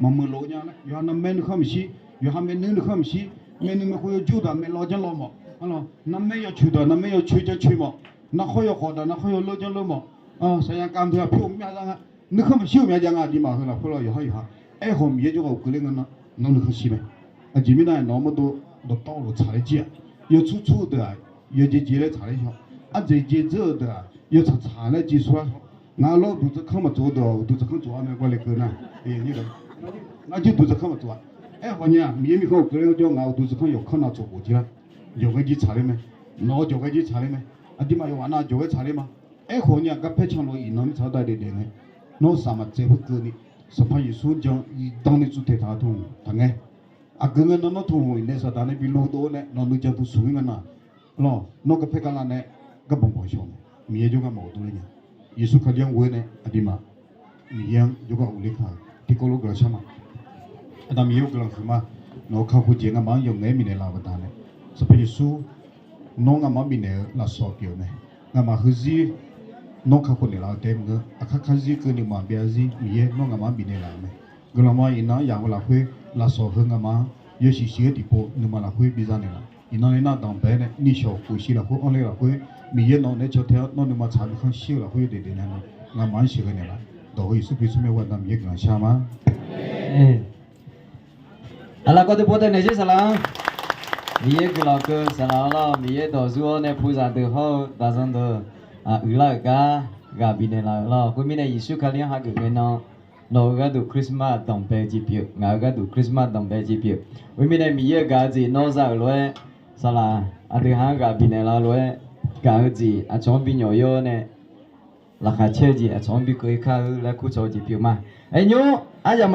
Maqmuiq lof nya laer yawqha narmaer nuikhanr maqshir, yawqha maeqnuir nuikhanr maqshir, maeqnuir maeqkhov yawjur daq maeqlawv janrlawv mawf. Arlawq, narmaer yawcoeq daq narmaer yawcoeq janrcoeq mawf. Narkhawr yawkhawf daq narkhawr yawleur janrleur mawf. Saqnya kav deuq-aq pyur myaq za nga. Nuikhanr maqshir-eu myaq jav nga aqduimaf heu lafkhoer lawr yawqhar yawqha. Aerkhawf Miqyaer jawrgar uqkeuvler ngae nar nawr nuikhanr shir mae. Aqjeq mirnae nawq-eu mawrdo dawqtawvluf tsaqler jir-aq, yawtsur tsur-eu deuq-aq yawjeq jeq laer tsaqler haw. Ardzaeq jeq dzeur-euq deuq-aq yawtsaq tsaq laer jeq surlar haw. Ngaq-eu lawr uqduq dzarkanr maqtsof-eu deuq-aq uqduq dzarkanr tsof-a mae gawle keuv nar. Ngar jir uqduq dzarkanr maqtsof-a. Aerkhawf nya Miqyaer mirkhanq uqkeuvler-awr jawr ngaq-eu uqduq dzarkanr yawqkanr nav tsof khof jir lar. Jawqghaer jir tsaqler mae. Nawq-eu jawqghaer jir tsaqler mae. Aqduimaf yawqghaq nav jawqghaer tsaqler ma. Aerkhawf nya garpaer canluf-eu iqnan mirtsaq khoertav daef daef ngae, nawr saf maqtsaev khoerkeuvni Sanqpaq Yeqsur jan iqdan ni tsuif taeqtaq-eu tmq taqngae. Aqgeu ngae nan nawr tmq-iq nae saqdaq nae bi lodov-awr nae nawq nuijan tmq smq-ir nga na. Lawr, nawr garpaer garlav nae garbanq banq shawq mae. Miqyaer jawrgar maqghov dovle nya. Yeqsur Kali-anr ghoe nae aqduimaf Miqyaer-anr jawrgar ghofler kar-eu tiqkawv lof guiqlanq shar ma. Aqda Miqyaer-eu guiqlanq huiqma. Nawq-eu kakhof jeq ngamaf-anr yawf ngaef-aer bifnaeq laf-euq baqdanae, Sanqpaq Yeqsur, nawr ngamaf-anr bifnaeq-eu lafsawq pyeuf-eu mae. Ngamaf heuzir nawr kakhof naeqlaf-eu taef-aer maqngeur, aqkar karzir keuvni maqbyav zarzir Miqyaer nawr ngamaf-anr bifnaeq laf-euq mae. Guiqlanq ma iqnan-anr yamq-eu lafkhoer lafsawq heu ngamaf-anr yawshuif shuif-aer tiqpov nuima lafkhoer biza naeqlaf. Iqnan nae nar danqbae-aer nae nishawq khof shiq lafkhoer anr ler lafkhoer Miqyaer nawq naeq-aer caw tae-awr nawr nuima tsaq nuikhanr shir-eu lafkhoer yawdaef daef nya nae ngamaf-anr sheuqghae naeqlaf. Dawq heu Yeqsur Kali tsawrmyanr-anr Aqda Miqyaer guiqlanq shar ma. Aqlaf kawv teupov tae naeq-aer saqlaq-anr Miqyaer guiqlanq keuv saqlaq-awr lawr, Miqyaer dawq zur-awr nae puzaq deuq hawr-eu daqzan deuq uiqlar-euq gar ghaq bifnaeq laf-euq lawr. Khoermirnae Yeqsur Kali-anr hageuf ngae nan, nawq-eu gharduq Christmas danqbae jeq pyeuf, ngaq-eu gharduq Christmas danqbae jeq pyeuf. Khoermirnae Miqyaer-eu gaq-eu jeq nawr za-euq lof-aer, saqlaq aqdui ha-anr ghaq bifnaeq laf-eu lof-aer, gaq-eu jeq aqcawq-anr bi nyawq-ir-awr nae, laqkhaq caer-eu jeq aqcawq-anr bi keuv-ir kar-eu laer kurcawq-eu jeq pyeuf ma. Aer nymr aryamq